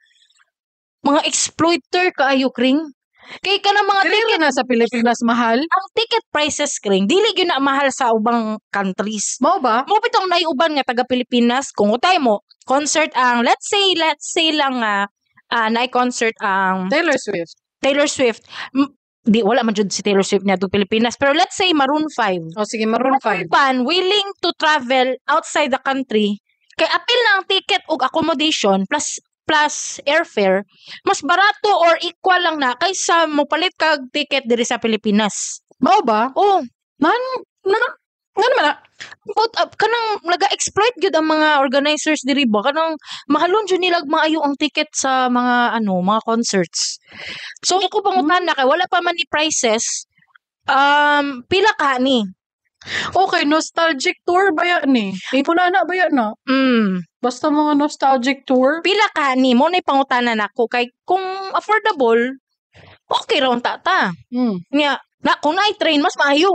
exploiter kaayo kring. Kay kanang mga Dili ticket na sa Pilipinas mahal. Ang ticket prices kring dili gyud na mahal sa ubang countries. Mao ba? Mo bitong naiuban nga taga Pilipinas kung utay mo concert ang let's say lang nga naay concert ang Taylor Swift. Taylor Swift. Di wala man jud si Taylor Swift niya Pilipinas, pero let's say Maroon 5. Oh, sige, Maroon 5. Uban willing to travel outside the country kay apil na ang ticket ug accommodation plus airfare, mas barato or equal lang na kaysa mopalit kag ticket diri sa Pilipinas. Mao ba? Oh, Nan na nga naman na. But kanang naga-exploit gyud ang mga organizers diri ba, kanang mahalon jud nila maayo ang ticket sa mga ano, mga concerts. So ako pangutan na kay wala pa man ni prices. Pila ka ni? Okay, nostalgic tour ba yan ni? Imo na na ba yan na? Basta mga nostalgic tour. Pila ka ni mo na pangutana nako kay kung affordable, okay ra unta ta. Nya, na kung naay train mas maayo.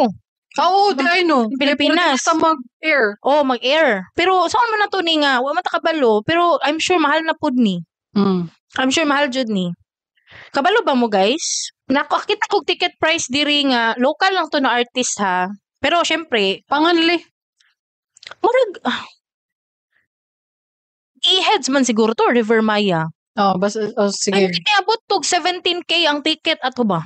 Ah, oo, di ay no. Pilipinas. Basta mag-air. Oh, mag-air. Pero saan man na to ni nga, wa man ta kabalo, pero I'm sure mahal na pud ni. I'm sure mahal jud ni. Kabalo ba mo guys? Nakakita kog ticket price diri nga local lang to na artist ha. Pero syempre, Panganli. Murag e-heads man siguro to River Maya. Oh, basta oh, sige. Ay, niabot tog 17K ang ticket ato ba?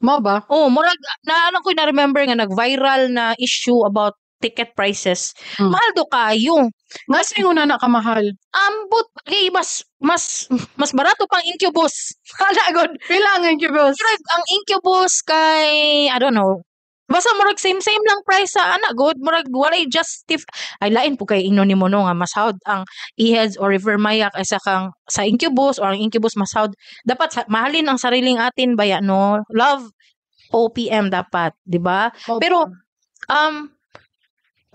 Mao ba? Oh, murag na ano ko na remember nga nag-viral na issue about ticket prices. Mahal do kayo. Nga sa ingon na kamahal. Ambot kay mas barato pang Incubus. Hala god. Pila ang Incubus? Murag ang Incubus kay I don't know. Basta murag same same lang price sa ana god, murag walay justif ay lain po kay ingnon nimo, no, nga mas hawd ang E-Heads or Rivermaya kaysa kang sa Incubus or ang Incubus mas hawd. Dapat mahalin ang sariling atin baya, no? Love OPM dapat, di ba? Pero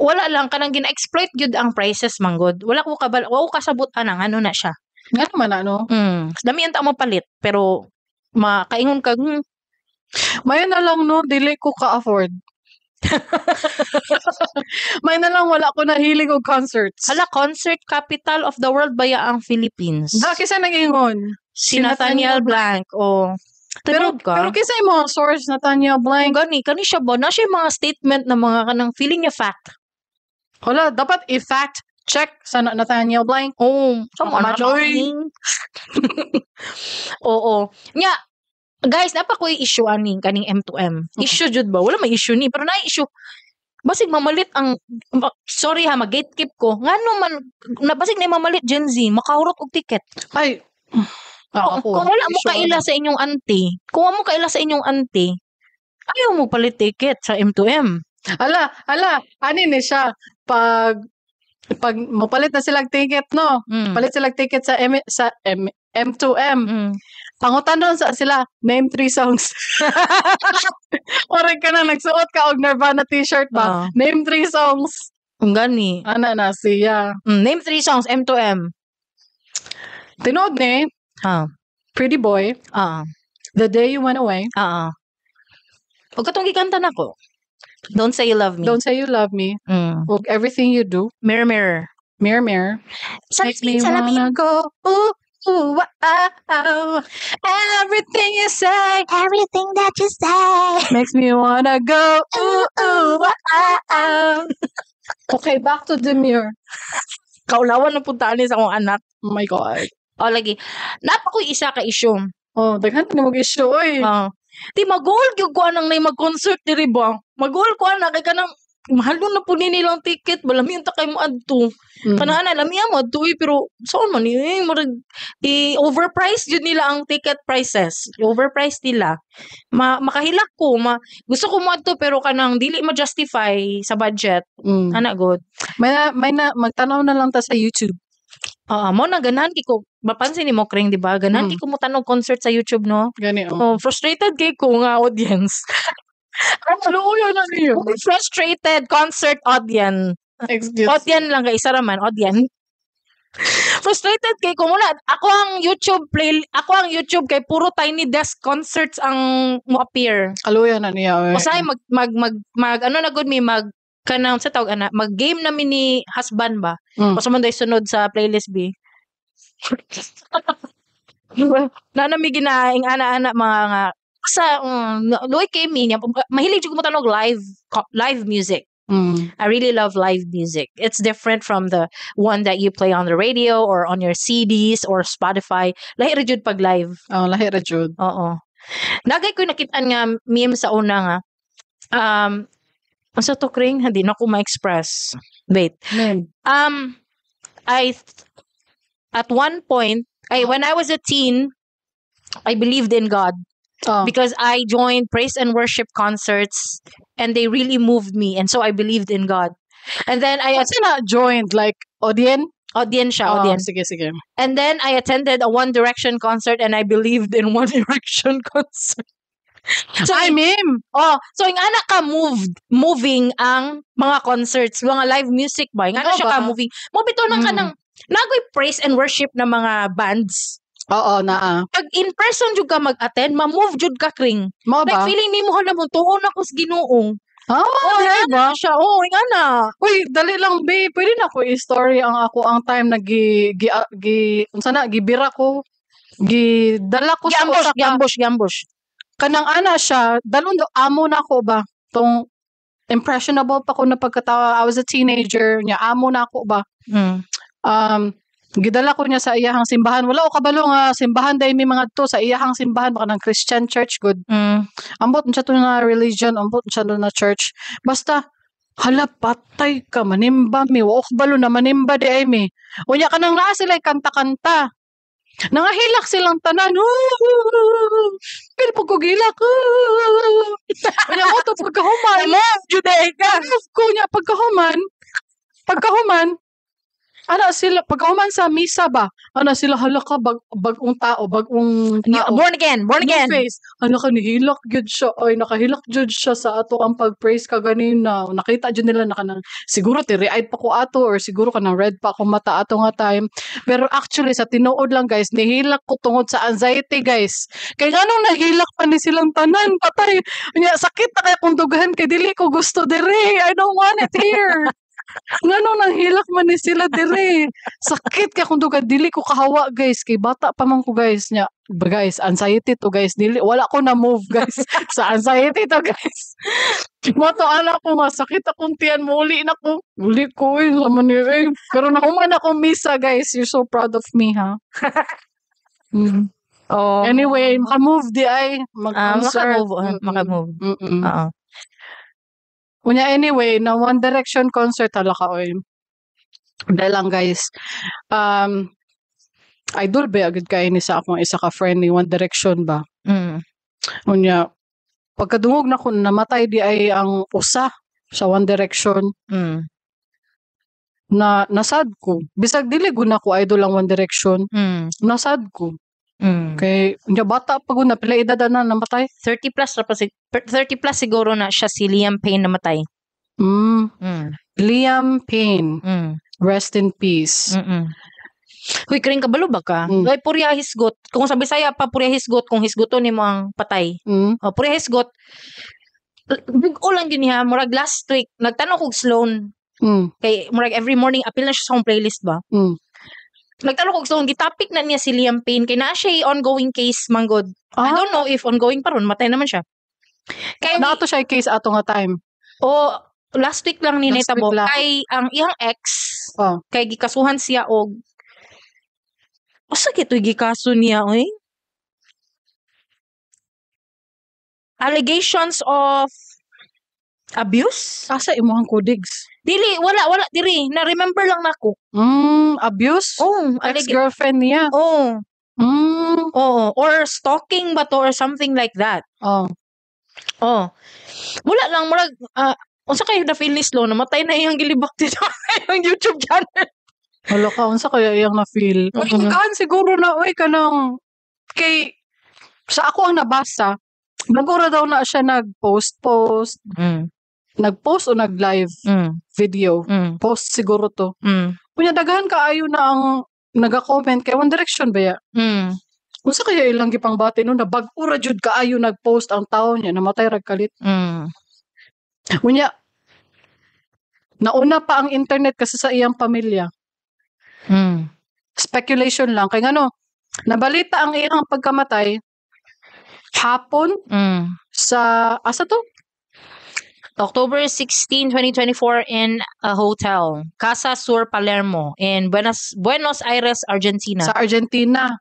wala lang, kanang gina-exploit gyud ang prices manggod. Wala ko kabal, wa ko kasabot anang ano na siya. Nga naman ano. Dami ang tao mapalit pero makaingon kag Mayo na lang, no, dili ko ka-afford. May na lang wala ko nahilig og concerts. Hala, concert capital of the world baya ang Philippines. Da kinsa nag-ingon? Si Nathaniel Blank. Oh. Pero Tinuod ka? pero kinsa imo source, Nathaniel Blank? Gani kani siya ba na siya yung mga statement na mga kanang feeling niya fact. Wala, dapat i-fact check sa Nathaniel Blank. Oh, sama na. Machoy. Oo. Nya, guys, napa ko issue ani kaning M2M. Issue jud ba? Wala may issue ni, pero na issue. Basig mamalit ang sorry ha, mag-gatekeep ko. Ngano man na basig na mamalit Gen Z, makahurot og ticket. Ay. Ah, ako. Kung wala mo Issue kaila sa inyong auntie, kung wala mo kaila sa inyong auntie, ayaw mo palit ticket sa M2M. Ala, ala, ani ni siya pag mopalit na silang ticket, no? Palit silang ticket sa M2M. Pangutan-on sa sila, "Name three songs." Ora ka na nagsuot ka og Nirvana t-shirt ba? Ah. "Name three songs." Kung gani. Ana na siya. Name three songs, M2M. Tinuod ni Pretty Boy, The Day You Went Away, Ug katong gikanta nako. Don't Say You Love Me. Don't Say You Love Me, ug Everything You Do, Mirror Mirror. Mirror Mirror. Makes me Salamin, salamin. wanna go, ooh, ooh, ah, ah. Everything you say Everything that you say. makes me wanna go, ooh, ooh, ah, ah. Okay, back to Demure. Kaulawan na puntaan ni sa akong anak. Oh my God. O lagi. Napa ko'y isa ka issue. Oh, daghan na mag issue, oy. Ah. Di magol gyud ko anang nay mag-concert diri ba. Magol ko ana kay kanang mahal na po ni nilang ticket, balami unta kay mo adto. Kanang ana lami mo adto eh, pero saan man eh murag i overpriced jud nila ang ticket prices. Overpriced nila. Makahilak ko, gusto ko mo adto pero kanang dili ma-justify sa budget. Ana god. May na magtanaw na lang ta sa YouTube. Ah, mo na ganahan kay ko, mapansin ni mo Kring, di ba? Ganahan kay ko mo tanog concert sa YouTube, no? Gani oh. Oh, frustrated kay ko nga audience. Luoy na niyo. Frustrated concert audience. Excuse. Audience lang kay isa ra man, audience. Frustrated kay ko muna. Ako ang YouTube kay puro Tiny Desk concerts ang mo appear. Kaluya na niya, oy. Usahay mag mag mag, mag ano na gud mi, mag kanang sa tawag ana, mag game na mi ni husband ba. Basta man day sunod sa playlist B. Na na mi ginaing ana-ana mga nga sa luoy kay mi niya, mahilig jud ko mo tanog live music. I really love live music. It's different from the one that you play on the radio or on your CDs or Spotify. Lahi ra jud pag live. Oh, lahi ra jud. Oo. Nagay ko nakitaan nga meme sa una nga. Unsa to, Kring? Hindi na ko ma-express. Wait. Meme. At one point, ay, when I was a teen, I believed in God because I joined praise and worship concerts and they really moved me, and so I believed in God. And then I Unsa na joined, like audience? Audience siya, Oh, audience. sige sige. And then I attended a One Direction concert and I believed in One Direction concert. So, Ay, meme. Oh, so yung anak ka moving ang mga concerts, mga live music ba? Yung anak Oo siya ka ba? moving. Mo bitaw nang kanang nagoy praise and worship na mga bands. Oo, naa. Pag in person jud ka mag-attend, ma-move jud ka, Kring. Mo Like ba? feeling nimo, hala mo tuon ako sa Ginoo. Ah, Oh, di ba? siya. Oh, yung ana. Uy, dali lang, be. Pwede na ko i-story ang ako ang time na gi gi, gi unsa na gibira ko. Gidala ko sa Giambush, usa ka giambush, giambush. Kanang ana siya, dalon do amo na ako ba? Tong impressionable pa ko na pagkatawa. I was a teenager, nya amo na ako ba? Gidala ko niya sa iyahang simbahan. Wala ko kabalo nga simbahan dahil may mga to sa iyahang simbahan baka ng Christian church good. Ambot siya to na religion, ambot siya to na church. Basta hala, patay ka manimba mi. Wa ko kabalo na manimba di ay mi. Unya kanang naa sila kanta-kanta. Nangahilak silang tanan. Pero pag ko gilak. Kanya mo to pagkahuman. Juday ka. Move ko niya pagkahuman ana sila pagkahuman sa misa ba, ana sila, hala ka, bag-ong tao, bag-ong tao. Born again, born New again. face. Ano ka, nihilak gyud siya. Oy, nakahilak jud siya sa ato ang pag-praise kaganina. Nakita jud nila na kanang siguro teary-eyed pa ko ato or siguro kanang red pa ako mata ato nga time. Pero actually sa tinuod lang, guys, nihilak ko tungod sa anxiety, guys. Kay nganong nahilak pa ni silang tanan, patay. Nya sakit na kay akong dughan kay dili ko gusto dire. I don't want it here. Nganong nanghilak man ni sila dire. Sakit kay akong dughan, dili ko kahawa, guys, kay bata pa man ko, guys, nya. Ba, guys, anxiety to, guys. Dili wala ko na move, guys. Sa anxiety to, guys. Mo to ana ko masakit akong tiyan, muli na ko. Uli ko eh, sama ni eh. Pero nahuman ako misa, guys. You're so proud of me, ha. Oh. Anyway, maka-move di ay Ah, mag-concert. maka-move, ah, maka-move. Oo. Unya anyway, na One Direction concert, hala ka oy. Dahil lang, guys. Idol ba agad kay ni sa akong isa ka friend ni One Direction ba. Unya pagkadungog na ko namatay di ay ang usa sa One Direction na nasad ko. Bisag dili gud na ko idol ang One Direction, nasad ko. Kay unya bata pa gud na, pila edad na namatay? 30 plus ra pa si 30 plus siguro na siya si Liam Payne namatay. Liam Payne, rest in peace. Huy, kring kabalo ba ka? Mm. Ay, purya hisgot. Kung sa Bisaya pa, purya hisgot. Kung hisgoton nimo ang patay. O, purya hisgot. Big-o lang yun niya. Murag last week, nagtanong kog Sloan. Kay, murag every morning, apil na siya sa akong playlist ba? Nagtanong kog Sloan, gitopic na niya si Liam Payne. Kay naa siya ongoing case, manggod. I don't know if ongoing pa ron. Matay naman siya. Kay, Naato siya case ato nga time. O, last week lang ni Last Netabo. week lang. Kay, ang iyang ex, kay gikasuhan siya og usa kito'y gikaso niya, oy? Allegations of abuse? Asa imong kudigs? Dili, wala, wala, diri. Na-remember lang nako. Abuse? Oh, Ex-girlfriend niya. Oh. Oo, or stalking ba to or something like that. Oh. Wala lang, murag, unsa kayo na feel ni Sloan, namatay na iyang gilibak dito yung YouTube channel. Wala ka, unsa kaya iyang na-feel? Uy, kan siguro na, uy, kanang, kay, sa ako ang nabasa, nagura daw na siya nag-post-post, nag-post o nag-live video. Post siguro to. Kunya, daghan kaayo na ang naga-comment kay One Direction ba ya? Unsa kaya ilang gipangbati no, nabag-o ra jud kaayo nag-post ang tawo niya, namatay ra kalit. Unya, nauna pa ang internet kasi sa iyang pamilya. Speculation lang. Kay ngano, nabalita ang iyang pagkamatay hapon sa, asa to? October 16, 2024 in a hotel, Casa Sur Palermo in Buenos Aires, Argentina. Sa Argentina.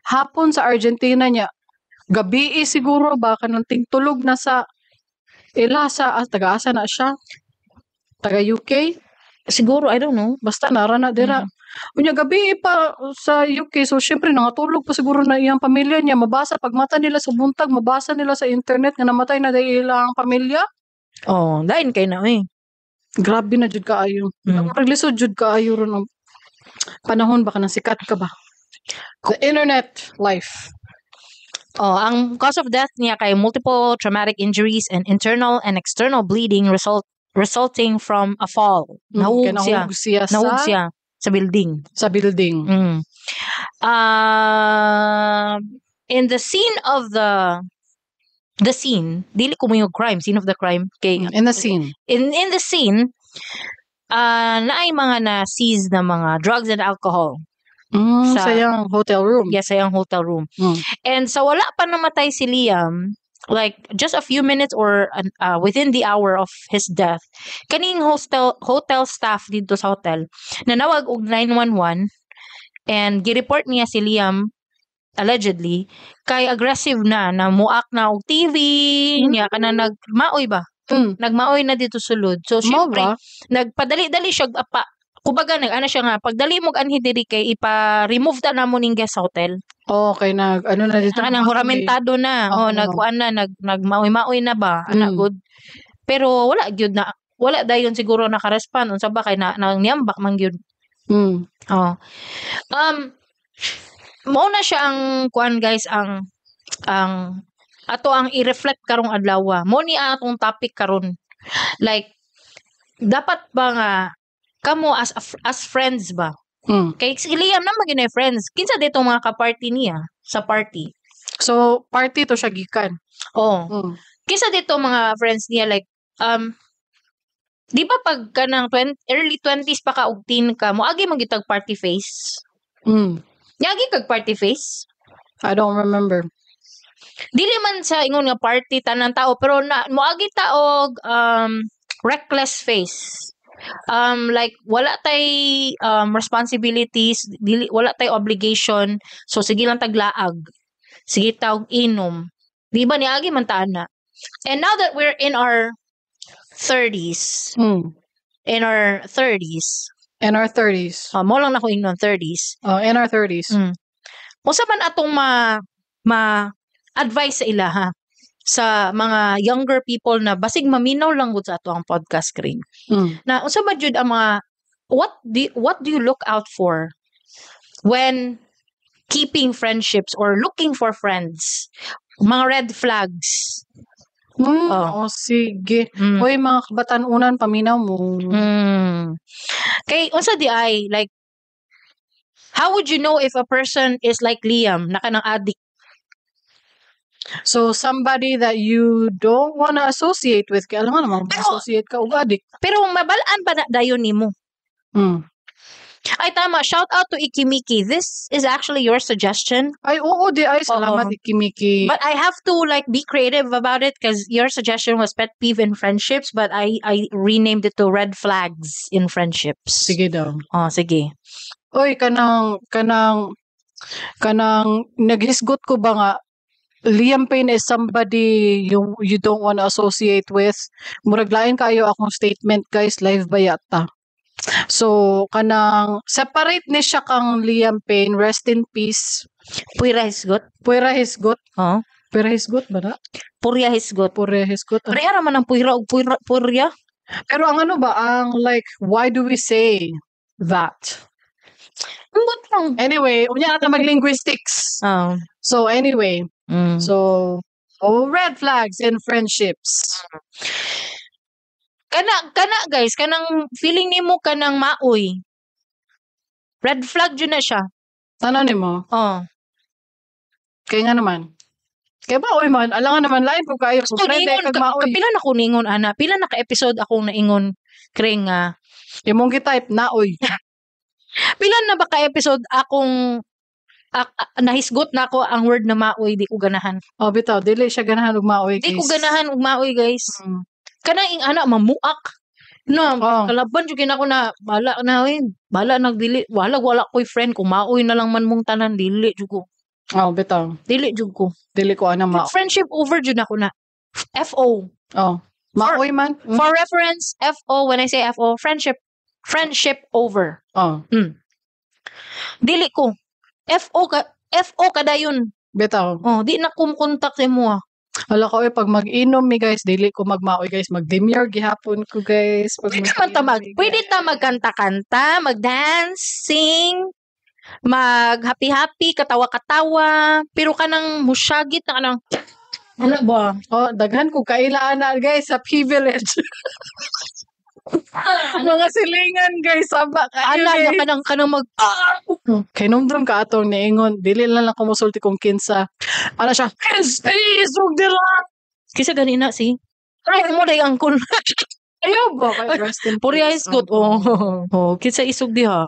Hapon sa Argentina niya. Gabi siguro ba kanang tingtulog na sa ila sa taga-asa na siya. Taga UK? Siguro, I don't know. Basta nara na dira. Unya gabi pa sa UK, so syempre nangatulog pa siguro na iyang pamilya niya. Mabasa pag mata nila sa buntag, mabasa nila sa internet nga namatay na dahil ilang pamilya. Oh, lain kay na eh. Grabe na jud kaayo. Murag lisod jud kaayo ron ang panahon ba kanang sikat ka ba? The internet life. Oh, ang cause of death niya kay multiple traumatic injuries and internal and external bleeding resulting from a fall. Nahug Kaya siya. nahug siya sa Nahug siya sa building. Sa building. In the scene of the scene, dili ko mo yung crime, scene of the crime. Kay, In the scene. In the scene, naay mga na-seize na mga drugs and alcohol. Sa iyang hotel room. Yes, sa iyang hotel room. And sa wala pa namatay si Liam, like just a few minutes or within the hour of his death, kaning hotel staff dito sa hotel, nanawag og 911 and gi-report niya si Liam allegedly kay aggressive na, na muak na og TV, niya kana nagmaoy ba? Nagmaoy na dito sulod. So Mao syempre, ba? nagpadali-dali siya apa Kumbaga nag ana siya nga pagdali mo anhi diri kay ipa-remove ta namo ning guest hotel. Oh, okay, nag ano na dito. Kanang huramentado na. Oh, nagkuan na, nagmaoy-maoy na ba? Ana gud. Pero wala gyud na, wala dayon siguro naka-respond unsa ba kay na nang niyambak man gyud. Oh. Mao na siya ang kuan, guys, ang ato ang i-reflect karong adlaw. Mo ni ang atong topic karon. Like, dapat ba nga kamo as friends ba? Kay si Liam na maging friends. Kinsa dito mga ka-party niya sa party? So, party to siya gikan. Oh. Kinsa dito mga friends niya, like, di ba pag kanang 20, early 20s pa ka og teen ka, moagi man gyud tag party face? Niagi kag party face? I don't remember. Dili man sa ingon nga party tanan tao, pero na moagi ta og reckless face. Like wala tay responsibilities, dili, wala tay obligation, so sige lang taglaag. Sige ta og inom. Di ba niagi man ta ana? And now that we're in our 30s, in our 30s, In our 30s. Mo lang na ko ingnon 30s. Oh, in our 30s. Unsa man atong ma advice sa ila ha? Sa mga younger people na basig maminaw lang gud sa ato ang podcast screen. Na unsa ba jud ang mga what do you look out for when keeping friendships or looking for friends? Mga red flags. Oh. Oh, sige. Hoy, mga kabatan-unan, paminaw mo. Kay unsa di ay, like, how would you know if a person is like Liam na kanang addict? So somebody that you don't wanna associate with, kaya alam mo naman, associate ka og addict. Pero mabalaan ba na dayon nimo? Ay, tama, shout out to Ikimiki. This is actually your suggestion. Ay, oo, di ay, salamat, Oo. Ikimiki. But I have to, like, be creative about it because your suggestion was pet peeve in friendships, but I renamed it to red flags in friendships. Sige daw. Oh, sige. Oy, kanang naghisgot ko ba nga Liam Payne is somebody you don't want to associate with? Murag lain kayo akong statement, guys, live ba yata? So kanang separate ni siya kang Liam Payne, rest in peace. Puira hisgot. Puira hisgot. Oh. Puira hisgot ba na? Purya hisgot. Purya hisgot. Ah. Pareha ra man ang puira og puira, purya. Pero ang ano ba, ang like, why do we say that? Ambot lang. Anyway, unya na mag-linguistics. Oh. So anyway, so, oh, red flags in friendships. Kana guys, kanang feeling nimo kanang maoy. Red flag jud na siya. Tanaw nimo? Oh. Kaya nga naman. Kaya maoy man, alangan naman lain po kayo. So, Kung friend ningon, kag maoy. Kapila na ko ningon ana, pila na ka episode akong naingon kring nga. Imong gi-type naoy. Pila na ba ka episode akong nahisgot na ako ang word na maoy, di ko ganahan. Oh, bitaw, dili siya ganahan og maoy, Di ko guys. ganahan og maoy, guys. Kanang ing ana mamuak. No, kalaban jud ako na bala na oy, bala nagdili, wala koy friend kung maoy na lang man mong tanan, dili jud ko. Oh, bitaw. Dili jud ko. Dili ko ana mao. Friendship over jud ako na. FO. Oh. Maoy man. For reference, FO, when I say FO, friendship, friendship over. Oh. Dili ko. FO ka, FO kadayon. Bitaw. Oh, di na ko kontak sa imo. Hala ko, pag mag-inom mi, guys, dili ko magmaoy, guys, mag-demure gihapon ko, guys. Pag Pwede man ta mag-inom mag, mi, pwede ta guys. magkanta-kanta, mag-dancing, mag happy-happy, katawa-katawa, pero kanang musyagit na kanang ano ba? Oh, daghan ko kailaan na, guys, sa P Village. Mga silingan, guys, saba kayo, Ana na guys. kanang mag Kay numdum ka atong niingon, dili lang lang kumusulti kung kinsa. Ana siya, kinsa isog dira. Kisa gani na si. Ay, mo day angkol. Ayaw ba kay rest in Puri peace. high school. Oh. Oh, kinsa isog diha.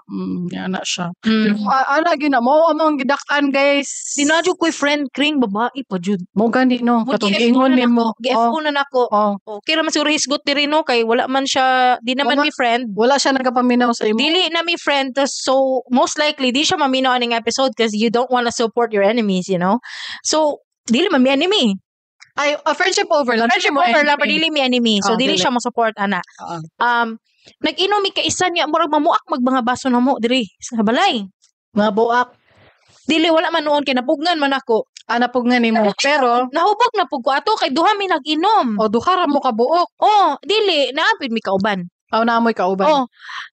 Ana siya. Pero, ana gina mo among gidak-an, guys. Di na jud ko'y friend kring babae pa jud. Mo gani no, Mo katong gi-FO giingon na nimo. nako. Gi-FO na nako. Oh. Okay ra man siguro hisgot diri no kay wala man siya, di naman Wala. mi friend. Wala siya nagapaminaw sa imo. Dili na mi friend tas so most likely di siya maminaw aning episode because you don't wanna support your enemies. So dili man mi enemy. Ay, a friendship over lang. Friendship Dili mo over lang, pero enemy. dili mi enemy. So Oh, dili dili. siya mo support ana. Oo. Nag-inom mi kaisa niya, murag mamuak mag mga baso namo diri sa balay. Nga buak. Dili, wala man noon kay napugnan man ako. Ah, napugnan nimo. Pero Nahubog na pug ko ato kay duha mi nag-inom. O duha ra mo ka buok. Oh, dili, naapid mi kauban. Aw, naamoy kauban. Oh.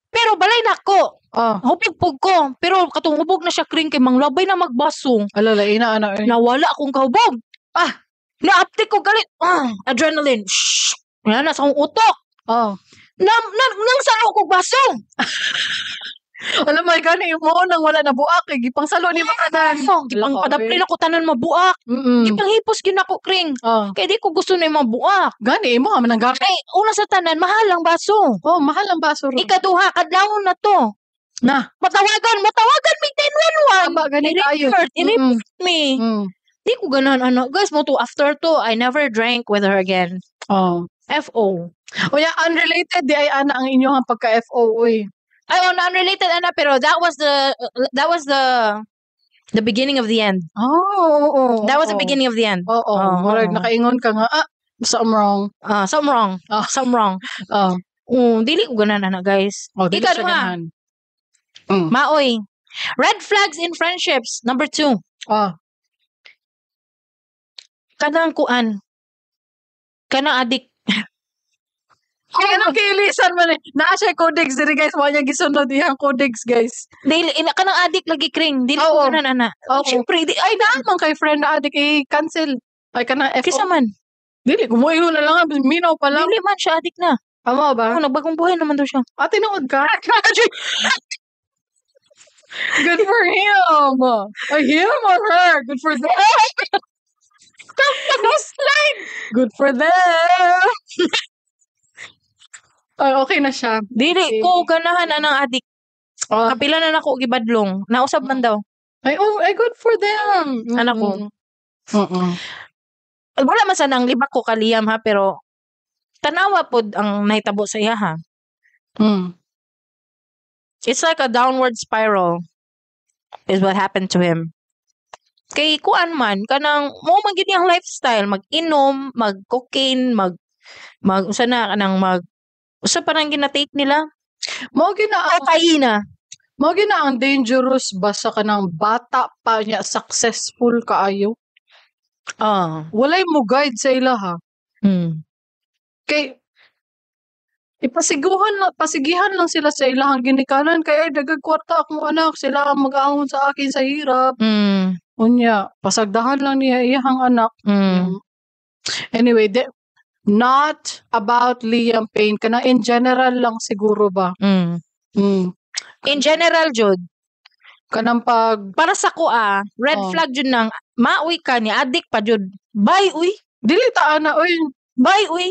Pero balay nako. Oh. Hubog pug ko. Pero katong hubog na siya, Kring, kay manglabay na magbaso. Ala, lain na ana eh. Nawala akong kahubog. Ah, naaptik ko galit. Ah, adrenaline. Shh. Wala na sa akong utok. Oh. Na, nang salo kog baso. Alam mo, gani mo nang wala na buak eh. Gipang salo ni makanan. So, gipang Laka, padapli eh. na ko tanan mabuak. Gipang hipos gyud nako, Kring. Oh. Kay di ko gusto na yung mabuak. Gani mo man ang gamit. Kay una sa tanan, mahal ang baso. Oh, mahal ang baso ro. Ikaduha, kadlawon na to. Na. Matawagan mi 911. Aba, gani kayo. I-report, i-report me. Di ko ganahan, ano. Guys, mo to, after to, I never drank with her again. Oh. FO. O ya, unrelated di ay ana ang inyong pagka-FO uy. Ay, oh, unrelated ana, pero that was the beginning of the end. Oh, oo. That was the beginning of the end. Oo, Oo, murag oo. nakaingon ka nga, ah, something wrong. Ah, something wrong. Ah. Something wrong. Oh, Oh, dili ko ganahan ana, guys. Oh, dili siya Ikaduha. ganahan. Maoy. Red flags in friendships. Number 2. Ah. Kanang kuan. Kanang addict. Ay, anong kiilisan man eh. Naa siya codex diri, guys. Wa niya gisunod iyang codex, guys. Dili ina kanang addict lagi, Kring. Dili ko ganahan ana. Oo. Syempre, di Ay, naa man kay friend na addict i-cancel. Ay, kanang FO. Kisa man. Dili, kumuingon na lang. Minaw pa lang. Dili man siya addict na. Amo ba? Oh, nagbagong buhay naman daw siya. Ah, tinuod ka? Good for him. Ay, him or her? Good for them. Slide. Good for them. Ay, okay na siya. Dili ko ganahan anang addict. Oh. Kapila na nako gibadlong. Nausab man daw. Ay, oh, ay, good for them. Anak ko. Wala man sana ang libak ko kaliyam ha, pero tanawa pod ang nahitabo sa iya ha. It's like a downward spiral is what happened to him. Kay kuan man kanang mo man gyud niyang lifestyle, mag-inom, mag-cocaine, mag mag usa na kanang mag usa pa nang gina-take nila? Mao gyud na ang Cocaine. Mao gyud na ang dangerous ba sa kanang bata pa niya successful kaayo. Ah. Walay mo guide sa ila ha. Kay ipasiguhan na pasigihan lang sila sa ilahang ginikanan kay ay dagag kwarta akong anak, sila ang mag-ahon sa akin sa hirap. Unya, pasagdahan lang niya iyahang anak. Anyway, not about Liam Payne kana, in general lang siguro ba. In general jud. Kanang pag Para sa ko ah, red flag jud nang maoy ka ni addict pa jud. Bye uy. Dili ta ana uy. Bye uy.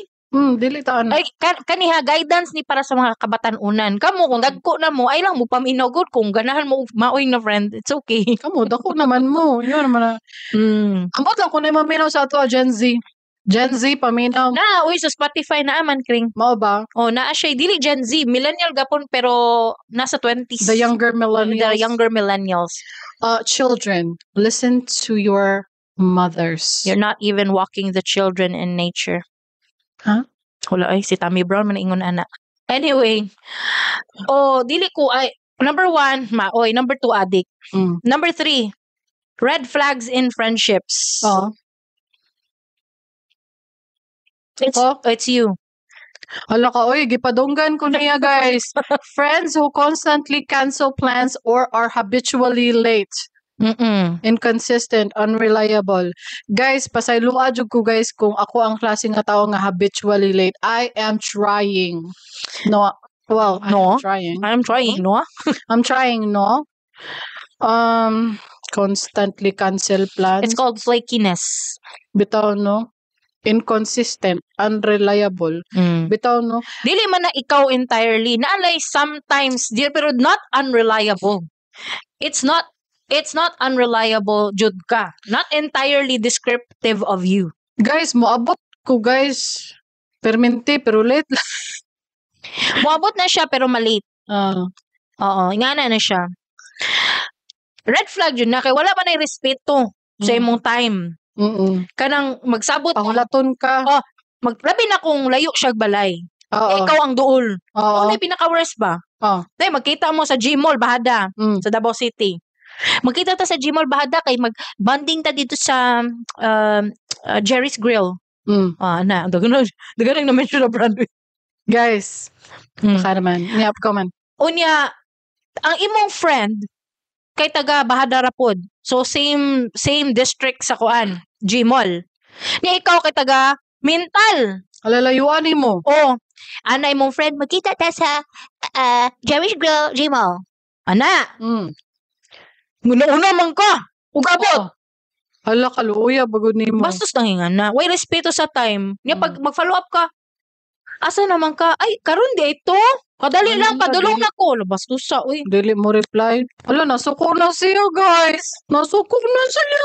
Dili ta ana. Ay kaniha guidance ni para sa mga kabatan-unan. Kamo kung dagko na mo ay lang mo paminaw gud kung ganahan mo og maoy na friend, it's okay. Kamo dako naman mo. Yun naman na. Ambot lang kung maminaw sa ato ah, Gen Z. Gen Z paminaw. Na uy sa Spotify naa man, Kring. Mao ba? Oh, naa siya dili Gen Z, millennial gapon pero nasa 20s. The younger millennials. The younger millennials. Children, listen to your mothers. You're not even walking the children in nature. Huh? Wala ay si Tammy Brown man ingon ana. Anyway, oh dili ko ay number 1 maoy, number 2 addict. Number 3, red flags in friendships. Oh. It's Oh. it's you. Hala ka, oy, gipadunggan ko niya, guys. Friends who constantly cancel plans or are habitually late. Inconsistent, unreliable. Guys, pasayloa jud ko, guys, kung ako ang klase nga tao nga habitually late. I am trying. No, well, I No. am trying. I'm trying, no? I'm trying, no? Constantly cancel plans. It's called flakiness. Bitaw, no? Inconsistent, unreliable. Bitaw, no? Dili man na ikaw entirely. Naalay sometimes, di, pero not unreliable. It's not unreliable jud ka. Not entirely descriptive of you. Guys, moabot ko, guys. Permente, pero late lang. Moabot na siya pero malate. Ah. Oo, ingana na siya. Red flag jud na kay wala man ay respeto sa imong time. Kanang magsabot Pahulaton ka. Oh, mag labi na kung layo siya balay. Ikaw ang duol. Oo. Ano yung pinaka-worst ba? Oo. Day, magkita mo sa G-Mall, Bahada, sa Davao City. Magkita ta sa G-Mall, Bahada, kay mag-bonding ta dito sa Jerry's Grill. Ah, na, dagan dagan na mention na brand. Guys, baka naman. Yep, go man. Unya, ang imong friend kay taga Bahada ra pod. So same same district sa kuan, G-Mall. Nya ikaw kay taga Mintal. Alalayuan mo. Oh, ana imong friend, "Magkita ta sa Jerry's Grill, G-Mall." Ana, una man ka. Ug abot. Oo. Hala, kaluoya, bagod nimo. Bastos nang ingana. Way respeto sa time. Nya pag mag-follow up ka, "Asa naman ka?" "Ay, karon di ito. Kadali lang, Ano, padulong na ko." Bastos sa, uy. Dili mo reply. Hala, nasuko na siya, guys. Nasuko na siya.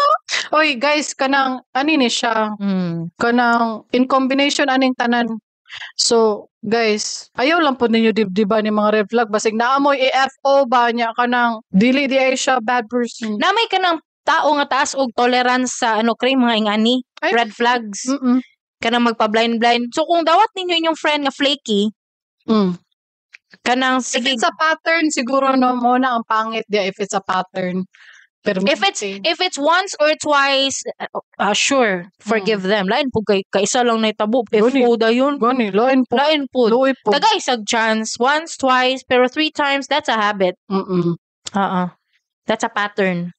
Oy, guys, kanang, ani ni siya? Kanang, in combination aning tanan. So, guys, ayaw lang po ninyo dibdiba ni mga red flag. Basig naamoy AFO ba niya kanang, dili di ay siya bad person. Na may kanang tao nga taas og tolerance sa ano kray mga ingani, Ay. Red flags, kanang magpa-blind blind. So kung dawat ninyo inyong friend nga flaky, kanang If sige it's a pattern, siguro no, mo na ang pangit di if it's a pattern. Pero if it's once or twice, sure, forgive them. Lain po kay kaisa lang na itabo. Gani. FO dayon. Gani, lain po. Lain po. Luoy po. Taga isag chance, once, twice, pero three times, that's a habit. Oo. That's a pattern.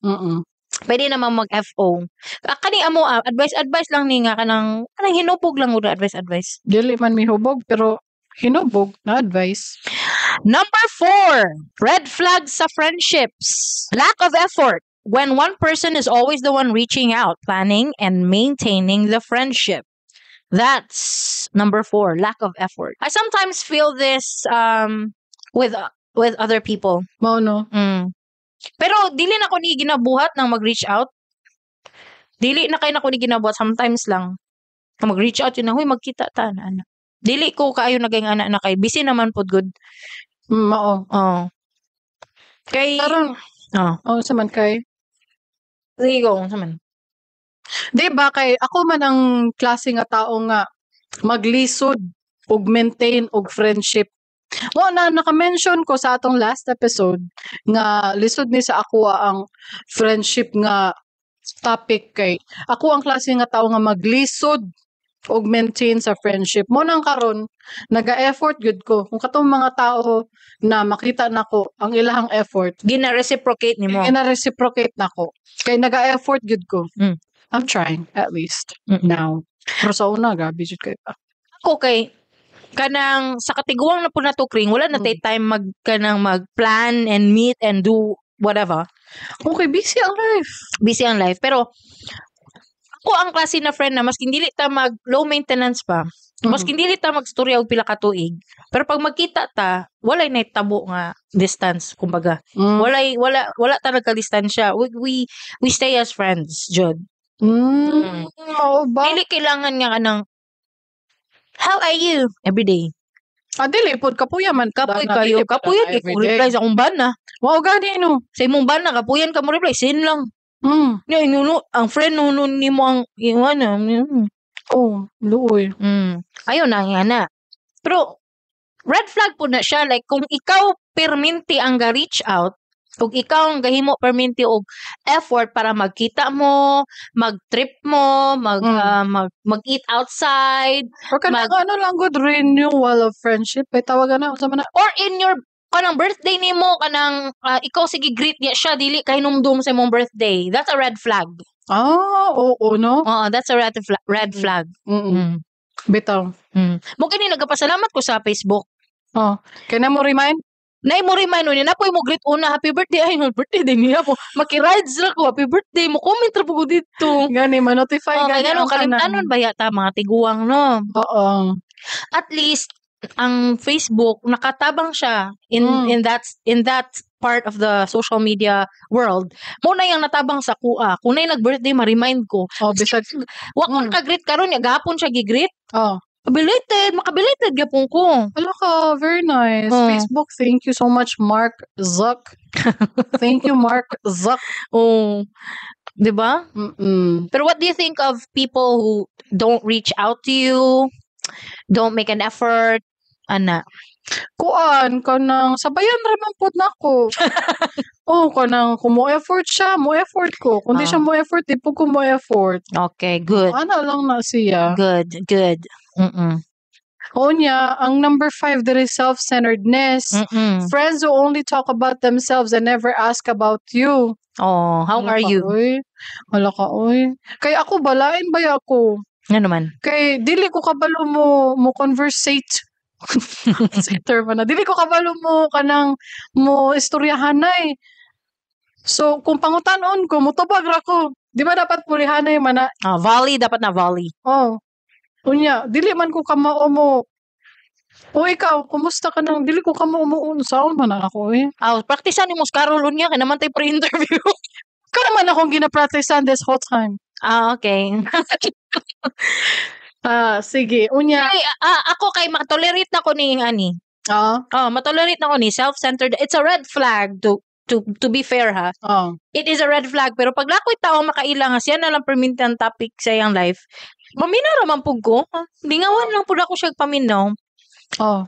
Pwede naman mag-FO. Ah, kani amo advice advice lang ni nga kanang kanang hinubog lang ura advice advice. Dili man mihubog, pero hinubog na advice. Number 4, red flags sa friendships. Lack of effort. When one person is always the one reaching out, planning, and maintaining the friendship. That's number 4, lack of effort. I sometimes feel this with other people. Mao no. Pero dili na ko ni ginabuhat ng mag-reach out. Dili na kay na ko ni ginabuhat, sometimes lang. Kung mag-reach out yun na, "Huy, magkita ta na ana." Dili ko kaayo naging ana na kay busy naman pod gud. Mao. Oh. Kay Karon, oh. oh, sa man kay. Sige go, unsa man? Di ba kay ako man ang klase nga tao nga maglisod og maintain og friendship. Wa na naka-mention ko sa atong last episode nga lisod ni sa ako ang friendship nga topic kay ako ang klase nga tao nga maglisod og maintain sa friendship. Mo nang karon naga-effort gyud ko. Kung katong mga tao na makita nako ang ilahang effort, Gina-reciprocate nimo. Gina-reciprocate nako. Kay naga-effort gyud ko. I'm trying at least now. Pero sa una, grabe jud kay pa. Ako kay kanang sa katiguang na po na to kring, wala na tay time mag kanang mag-plan and meet and do whatever. Okay, busy ang life. Busy ang life. Pero ako ang klase na friend na maskin dili ta mag low maintenance pa. Maskin dili ta magstorya og pila ka tuig. Pero pag magkita ta, walay naitabo nga distance kumbaga. Walay wala wala ta nagka-distansya. We stay as friends, jud. Mao ba? Dili kailangan nga kanang "How are you?" every day. Ah, dili pod kapuya man Kapoy na, kayo. dili pod Kapuyan na kay ko everyday. reply sa akong bana. Mao gani no. Sa imong bana kapuyan ka mo reply, send lang. Nya inuno ang friend nuno nimo ang ingana. Oh, luoy. Ayon na nga na. Pero red flag po na siya, like kung ikaw perminti ang ga-reach out ug ikaw ang gahimo perminti og effort para magkita mo, mag-trip mo, mag mag mag-eat outside, Or kanang ano lang good renewal of friendship. Ay tawagan na unsa man na? Or in your kanang birthday nimo, kanang ikaw sige greet niya siya dili kay numdum sa imong birthday. That's a red flag. Ah, oo no. Oo, that's a red flag. Red flag. Bitaw. Mo kini nagapasalamat ko sa Facebook. Oh, kaya mo remind? Nay mo remind niya na po mo greet una, "Happy birthday." Ay, birthday din niya po. Maki-rides ra ko, "Happy birthday." Mo comment ra po ko dito. Gani ma-notify Oh, kay gani ngano ang tanan. kalimtanon ba yata mga tiguang no? Oo. At least ang Facebook nakatabang siya in in that part of the social media world. Mo na yang natabang sa kuha. Kung nay nag-birthday ma-remind ko. Oh, bisag Wa ko naka-greet karon ya gahapon siya gi-greet. Belated, makabelated gyapon ko. Hala ka, very nice. Facebook, thank you so much, Mark Zuck. Thank you, Mark Zuck. Oh. 'Di ba? Mm-mm. Pero what do you think of people who don't reach out to you, don't make an effort? Ana. Kuan, kanang sabayan ra man pud nako. Oh, kanang kung mo effort siya, mo effort ko. Kung di siya mo effort, di pud ko mo effort. Okay, good. Ana lang na siya. Good, good. Unya, ang number 5 there is self-centeredness. Friends who only talk about themselves and never ask about you. Oh, how Wala are ka, you? oy. Wala ka, oy. Kay ako, balain ba ako? Nga naman. Kay dili ko kabalo mo conversate. Term na. Dili ko kabalo mo kanang mo istoryahanay. So, kung pangutanon ko, mutubag ra ko. Di ba dapat purihanay man na? Ah, volley, dapat na volley. Oh. Unya, dili man ko kamao mo. O ikaw, kumusta ka nang? Dili ko kamao mo unsaon man na ako eh. Ah, praktisan nimo sa Carol unya kay naman tay pre-interview. Ka naman akong gina-practicean this whole time. Ah, okay. Ah, sige. Unya. Ay, ako kay matolerate na ko ni ani. Oh, matolerate na ko ni self-centered. It's a red flag to be fair ha. It is a red flag, pero pag lakoy tao makaila nga siya na lang perminti ang topic sa iyang life. Mamina ra man pud ko. Lingawan lang pud ako siya paminaw. Oh.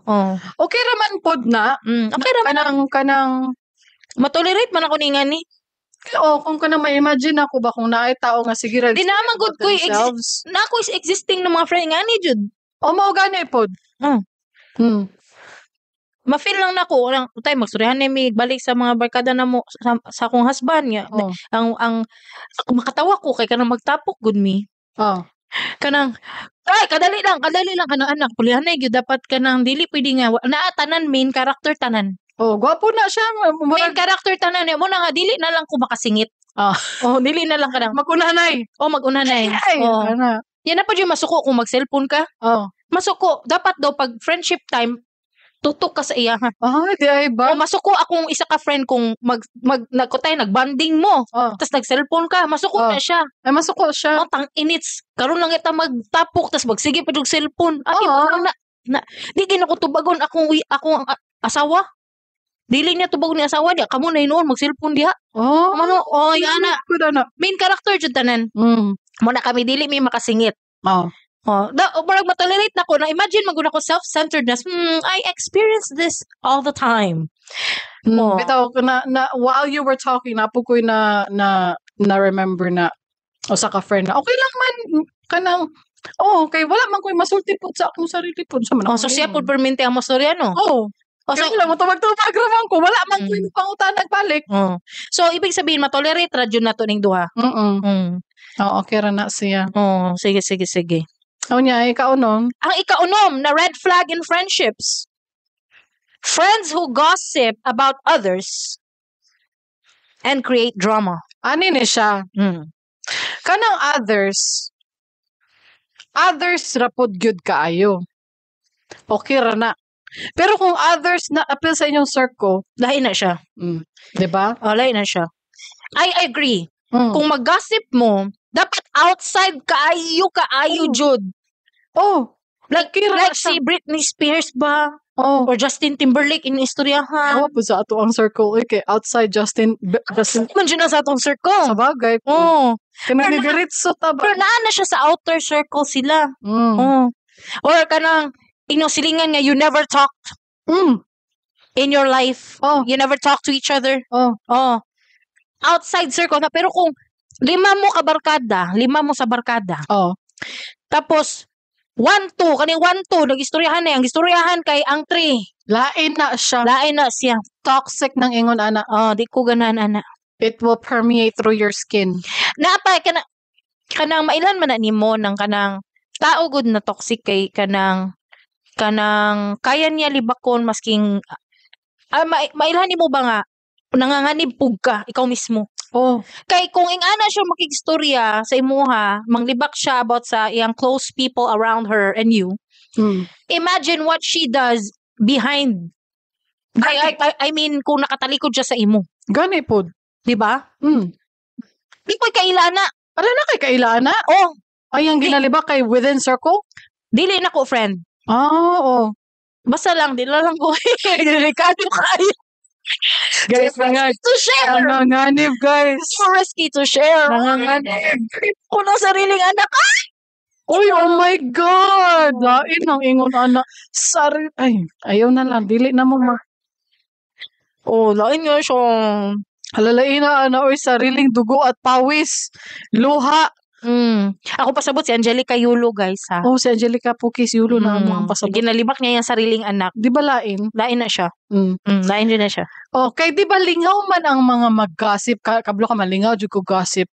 Okay ra man pod na. Okay ra man. Kanang matolerate man ako ni ngani. Oh, kung kanang ma-imagine ako ba kung naay tao nga sige ra Di na man gud koy themselves. Na ako is existing ng mga friend ngani jud. O mao gani pod. Ma-feel lang nako lang utay magstoryahan ni mi balik sa mga barkada na mo sa akong husband nga. Ang ako makatawa ko kay kanang magtapok gud mi. Kanang ay kadali lang kanang anak pulihan na gyud dapat kanang dili pwede nga naa tanan main character tanan. Oh, gwapo na siya. Main character tanan mo na nga dili na lang ko makasingit. Oh, dili na lang kanang Magunanay. Oh, magunanay. Ay, Oh. ana. Yan na pa jud masuko kung mag-cellphone ka. Masuko dapat daw pag friendship time tutok ka sa iya ha. Ay, di ay ba? O masuko akong isa ka friend kung mag mag nagkutay nagbanding mo. Tas nag-cellphone ka, masuko na siya. Ay, masuko siya. Oh, tang inits. Karon lang kita magtapok tas magsige pa og cellphone. Ay, parang na di gid ako tubagon akong asawa. Dili niya tubagon ni asawa niya, kamo na hinuon mag-cellphone diha. Mano, oy, ana. Good, ana. Main character jud tanan. Mo na kami dili mi makasingit. Oh, da, o, murag matolerate na ko na imagine maguna ko self-centeredness. I experience this all the time. Bitaw na while you were talking na po ko'y na remember na usa ka friend na okay lang man kanang oh, okay wala man ko'y masulti pud sa akong sarili pud sa man. Oh, so siya pud permente ang mastorya no. Oh. Oh, so, kaya wala mo tubag-tubag ra man ko, wala man ko'y pangutan nagbalik. Oh. So ibig sabihin matolerate ra jud nato ning duha. Oh, okay ra na siya. Oh, sige sige sige. Oh, niya, ikaunom. Ang ikaunom na red flag in friendships. Friends who gossip about others and create drama. Ani ni siya? Kanang others, others ra pod gyud kaayo. Okay ra na. Pero kung others na appeal sa inyong circle, lahi na siya. Diba? Oh, lahi na siya. I agree. Kung mag-gossip mo, dapat outside kaayo jud. Oh, Like, okay ra like siya. si Britney Spears ba? Oh. Or Justin Timberlake in istoryahan. Awa po sa ato ang circle. Okay, outside Justin, Justin. Man dyan na sa atong circle. Sa bagay po. Oh. Kaya nanidiritso ta ba? Pero naa na siya sa outer circle sila. Oh. Or kanang inyong silingan nga you never talked in your life. Oh. You never talk to each other. Oh. Oh. Outside circle na. Pero kung lima mo ka barkada, lima mo sa barkada. Oh. Tapos 1-2, kani 1-2, nag-istoryahan na. Ang istoryahan kay ang 3. Lain na siya. Lain na siya. Toxic ng ingon, ana. Oh, di ko ganahan, ana. It will permeate through your skin. Naapa, kanang mailan man na nimo ng kanang tao gud na toxic kay kanang kaya niya libakon masking mailan nimo ba nga nanganganib pug ka ikaw mismo. Oh. Kay kung ingana siya makigstorya sa imuha, manglibak siya about sa iyang close people around her and you. Imagine what she does behind. I mean, kung nakatalikod siya sa imo. Gani pod. Di ba? Di ko'y kailana. Ala na kay kailana? Oh. Ay, ang ginalibak kay within circle? Dili na ko, friend. Ah, oo. Basta lang, di na lang ko. Delikado kayo. Guys, to share. Nanganganib, guys. So risky to share. Nanganganib. Ko ng sariling anak. Ah! Uy, oh my God! Lain ang ingon ana. Sari ay, ayaw na lang, dili na mo ma. Oh, lain nga siya. Halalain na ana oy, sariling dugo at pawis. Luha. Ako pasabot si Angelica Yulo, guys, ha. Oh, si Angelica Pukis Yulo na ang mga pasabot. Ginalibak niya yung sariling anak. Di ba lain? Lain na siya. Lain din na siya. Okay, di ba lingaw man ang mga mag-gossip? Kablo ka malingaw jud ko gossip.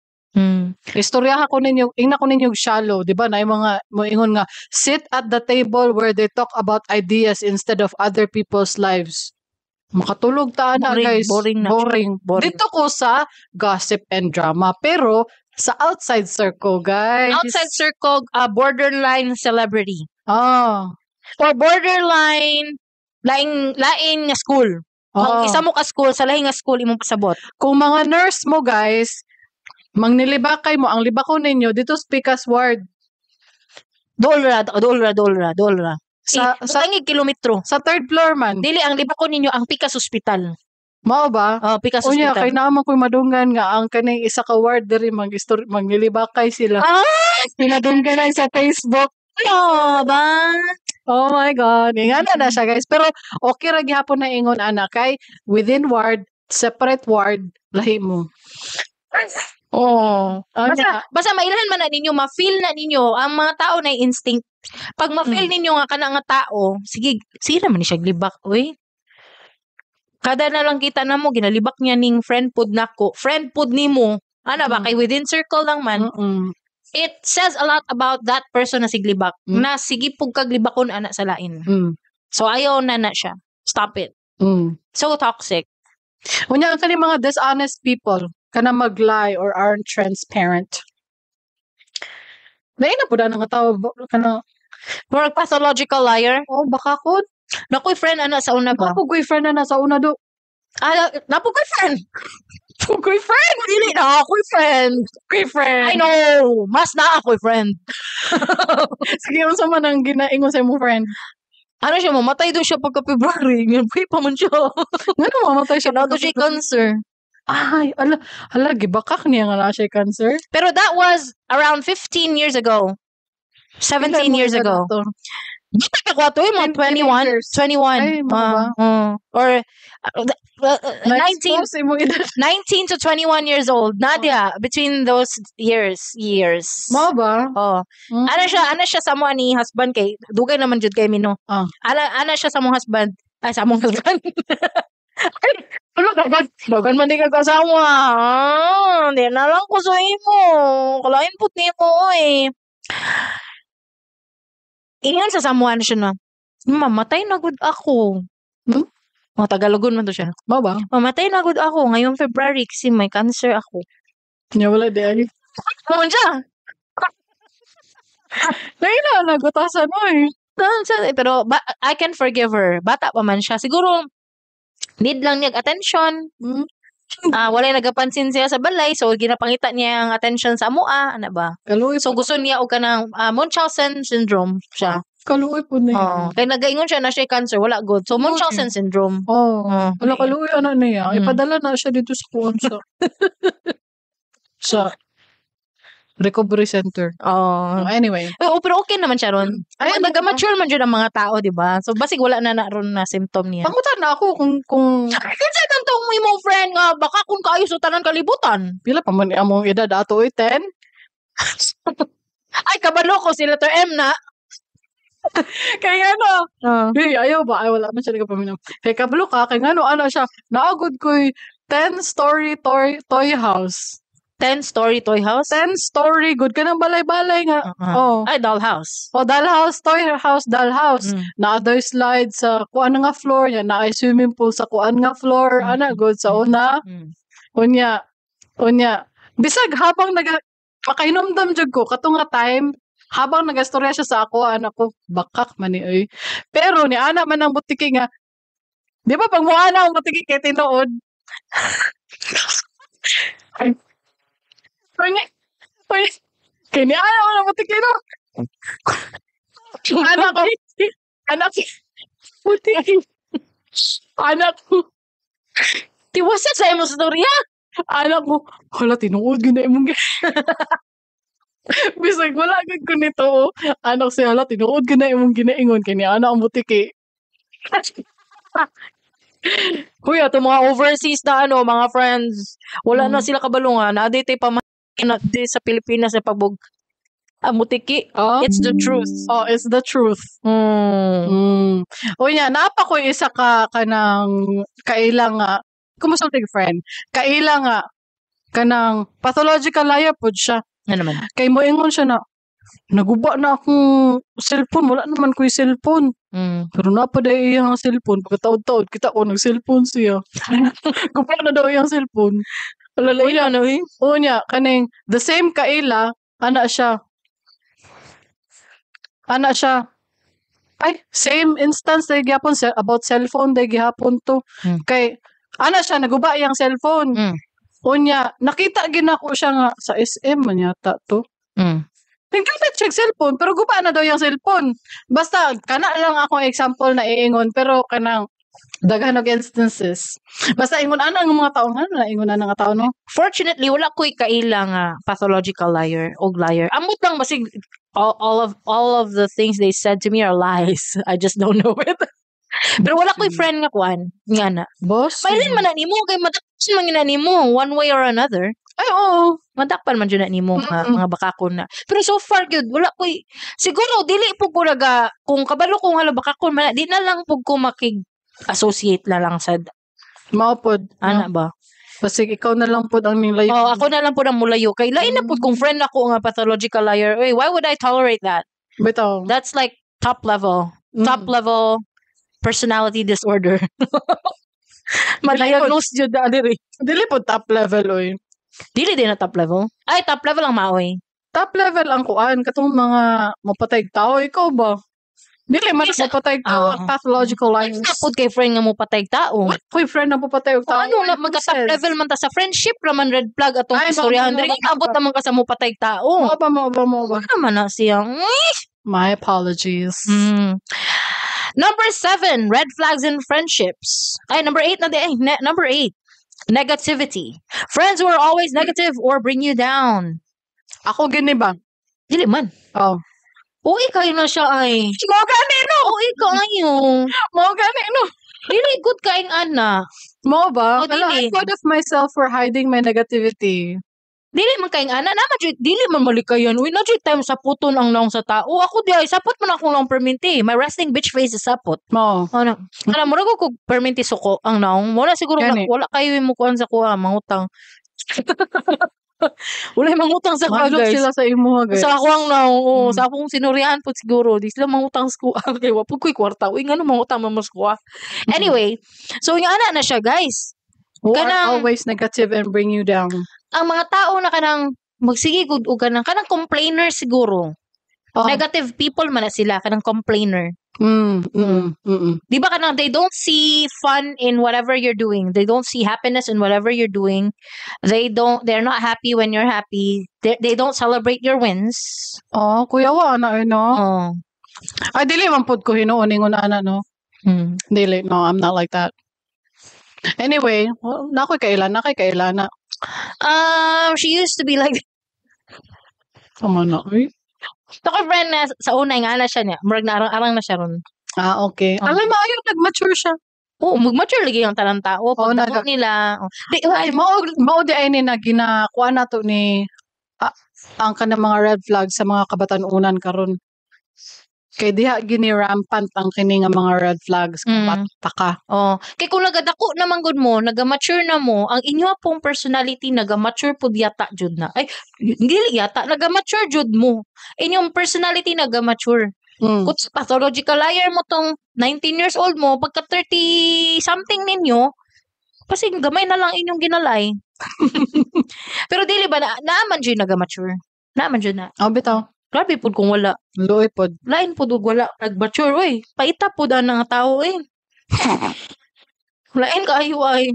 Istoryaha ko ninyo, ingna ko ninyo shallow, di ba? Na yung mga moingon nga sit at the table where they talk about ideas instead of other people's lives. Makatulog ta na, Boring, guys. boring na. Boring. Boring. Dito ko sa gossip and drama, pero sa outside circle, guys. Outside circle, borderline celebrity. Or borderline laing laing nga school. Kung isa mo ka school, sa laing nga school imong pasabot. Kung mga nurse mo, guys, mangnilibakay mo, ang libako ninyo dito sa Pikas Ward. Dool ra, dool ra, dool ra, dool ra. Sa sa kilometro. Sa third floor man. Dili, ang libako ninyo ang Pikas Hospital. Mao ba? Oh, Pikas Unya, Hospital. kay naman ko'y madunggan nga ang kaning isa ka ward diri magnilibakay sila. Ah! Pinadunggan na sa Facebook. No, ba? Oh my God. Ingana na siya, guys. Pero okay ra gihapon na ingon ana kay within ward, separate ward, lahi mo. Oh. Anya, Basta mailhan man na ninyo, ma-feel na ninyo ang mga tao na instinct. Pag ma-feel ninyo nga kana nga tao, sige, sige naman ni siya glibak, oy. Kada na lang kita na mo ginalibak niya ning friend pud nako, friend pud nimo. Ana ba kay within circle lang man. It says a lot about that person na siglibak. Na sige pug kaglibakon ana sa lain. So ayaw na na siya. Stop it. So toxic. Unya ang kani mga dishonest people kana mag-lie or aren't transparent. Lain na po na nga tao kana Murag pathological liar. Oh, baka ko. Nakoy friend ana sa una ba? Nakoy friend ana sa una do. Ah, napoy friend. Napoy friend. Dili na ako'y friend. Ako'y friend. I know. Mas na ako'y friend. Sige, unsa man ang ginaingon sa imong friend? Ano siya, mamatay daw siya pagka February. Ngayon, pa man siya. Ngano mamatay siya? Nato siya cancer. Ay, ala, ala, gibakak niya nga na siya cancer. Pero that was around 15 years ago. 17 years ago. Gita ka ko ato, mga 21. 21. Ay, mga ba? Or 19, 19 to 21 years old. Nadia, between those years. Mao ba? Oh. Ana siya sa mo ni husband kay dugay naman jud kay mino. Ana siya sa mong husband. Ay, sa mong husband. Ay, ano dagan man di ka kasawa. Di na lang ko sa imo. Kalain put nimo oy. Ingan sa samuan siya na, mamatay na gud ako. Hmm? Mga Tagalogon man to siya. Mao ba? Mamatay na gud ako ngayong February kasi may cancer ako. Nya wala di ay. Ano siya? Lain na nagutasan oy. Pero I can forgive her. Bata pa man siya. Siguro need lang niya attention. Walay nagapansin siya sa balay, so ginapangita niya ang attention sa amoa, ana ba? Kaluoy. So gusto niya og kanang Munchausen syndrome siya. Kaluoy po niya. Oh, kay nagaingon siya na siya cancer, wala good. So Munchausen syndrome. Oh. Wala, kaluoy ana niya. Ipadala na siya dito sa kuan sa recovery center. Oh. Anyway. Oh, pero okay naman siya ron. Ay, nag-mature man jud ang mga tao, di ba? So basig wala na na ron na symptom niya. Pangutan na ako kung kinsa tong imong friend nga baka kung kaayo sa tanan kalibutan. Pila pa man among edad ato oy, 10? Ay, kabalo ko sila to M na. Kay ano? Hey, ayaw ba? Ay, wala man siya nagapaminaw. Kay kabalo ka, kay ngano ano siya, naagod ko'y 10-story toy house. 10-story toy house? 10-story. Good ka ng balay-balay nga. Oh. Ay, dollhouse. Oh, dollhouse, toy house, dollhouse. Na other slide sa kuan nga floor niya, na ay swimming pool sa kuan nga floor. Ana, good sa una. Unya. Unya. Bisag habang makainomdom jud ko kato nga time, habang nagastorya siya sa ako, anak ko, bakak man ni oy. Pero ni ana man ang butiki nga, di ba pag muana ang butiki kay tinuod? Ay, ay, kay ni ana man ang butiki no. Anak ko, anak butiki. Anak ko. Tiwasa sa imong storya. Anak ko, hala, tinuod gina imong Bisag wala gud ko nito. Anak siya, hala, tinuod ka na imong ginaingon kay ni ana ang butiki. Kuya, itong mga overseas na ano, mga friends, wala na sila kabalo nga. Naa diay pa na di sa Pilipinas sa pabog. Ah, mutiki. Oh? It's the truth. Oh, it's the truth. Unya, naa pa ko isa ka kanang kaila nga kumusulti friend. Kaila nga kanang pathological liar pod siya. Ano naman? Kay moingon siya na naguba na akong cellphone, wala naman ko'y cellphone. Pero naa pa diay iyang cellphone, pagkataod-taod kita ko nag-cellphone siya. Guba na daw iyang cellphone. Alalay na, no, eh? Unya, kaning the same kaila, ana siya. Ana siya. Ay, same instance day gihapon about cellphone day gihapon to. Kay ana siya naguba iyang cellphone. Unya, nakita ginako siya nga sa SM man yata to. Nagkalit siya cellphone pero guba na daw yung cellphone. Basta kana lang akong example na iingon pero kanang daghan og instances. Basta ingon ana ang mga tao nga na ingon ana nga tao, no. Fortunately, wala ko'y kaila nga pathological liar og liar. Amot lang basig all of the things they said to me are lies. I just don't know it. Pero wala ko'y friend nga kuan nga na. Boss. Mailin man na nimo kay madakpan man na nimo one way or another. Ay, oo. Madakpan man jud na nimo mga bakakon na. Pero so far gyud wala ko'y siguro dili po ko naga kung kabalo ko hala bakakon man na, di na lang pud ko makig associate na lang sad. Mao pod. Ana ba? Basig ikaw na lang pod ang nilayo. Oh, ako na lang pod ang mulayo kay lain na pod kung friend ako nga pathological liar. Uy, why would I tolerate that? Bitaw. That's like top level. Top level personality disorder. Ma-diagnose jud na diri. Dili pod top level, oy. Dili din na top level. Ay, top level ang maoy. Top level ang kuan katong mga mapatay tao, ikaw ba? Dili man mapatay tao ang pathological liars. Sa pod kay friend nga mo patay tao. What koy friend na mapatay og Kung tao? ano na magka top level man ta sa friendship raman, red flag atong Ay, istoryahan mao diri ba, abot naman ka sa mo patay tao. Mao ba, mao ba, mao ba? Ano naman na siya? My apologies. Number 7, red flags in friendships. Ay, number 8 na di. Ay, number 8. Negativity. Friends who are always negative or bring you down. Ako gini ba? Dili man. Oh. Uy, kayo na siya ay. Mao gani no. Uy, kayo. Mao gani no. Dili good kaing ana. Mao ba? Oh, Ala, dili. I'm proud of myself for hiding my negativity. Dili man kaing ana. Naman jud dili man malikayan. Uy, na jud time sa puton ang naong sa tao. Ako di ay sapot man akong naong perminti. My resting bitch face is sapot. Mao. Ano? Kana murag ko perminti suko ang naong. Wala siguro na, Gani. wala kayo mo kuan sa kuha mangutang. Wala yung mangutang sa kuha, Mahadlok guys. sila sa imo, guys. Sa ako ang naong, oo, sa akong sinurihan po siguro, di sila mangutang sa kuha. Kay wa pud ko'y kwarta. Uy, ngano mangutang man mo sa kuha? Anyway, so yung ana na siya, guys. Who are always negative and bring you down. Ang mga tao na kanang magsige gud og kanang complainer siguro. Oh. Negative people man na sila, kanang complainer. Di ba kanang they don't see fun in whatever you're doing. They don't see happiness in whatever you're doing. They're not happy when you're happy. They don't celebrate your wins. Oh, kuya wa ana eh, no. Oh. Ay, dili man pod ko hinuon ingon ana, no. Dili, no, I'm not like that. Anyway, well, nakoy kaila, nakoy kaila na. She used to be like Tama na, uy. Ako friend na sa una nga na siya niya. Murag naarang-arang na siya ron. Ah, okay. Oh. Alam mo, ayaw, nag-mature siya. Oo, mag-mature lagi ang tanang tao. Oo, Pagdako nila. Oh. Di, Ay, mao di ay ni na ginakuha na to ni ang kanang mga red flags sa mga kabatanunan karon. Kay diha gini rampant ang kini nga mga red flags kung bata ka. Oh, kay kung nagadako naman gud mo, naga-mature na mo, ang inyo pong personality naga-mature pud yata jud na. Ay, dili yata, naga-mature jud mo. Inyong personality naga-mature. Kung pathological liar mo tong 19 years old mo, pagka 30 something ninyo, kasi gamay na lang inyong ginalay. Pero dili ba na naaman jud naga-mature? Naaman jud na. Oh, bitaw. Grabe pud kung wala. Luoy pod. Lain pud og wala nag-mature oy. Paita pud ang nga tao eh. Lain kaayo ay.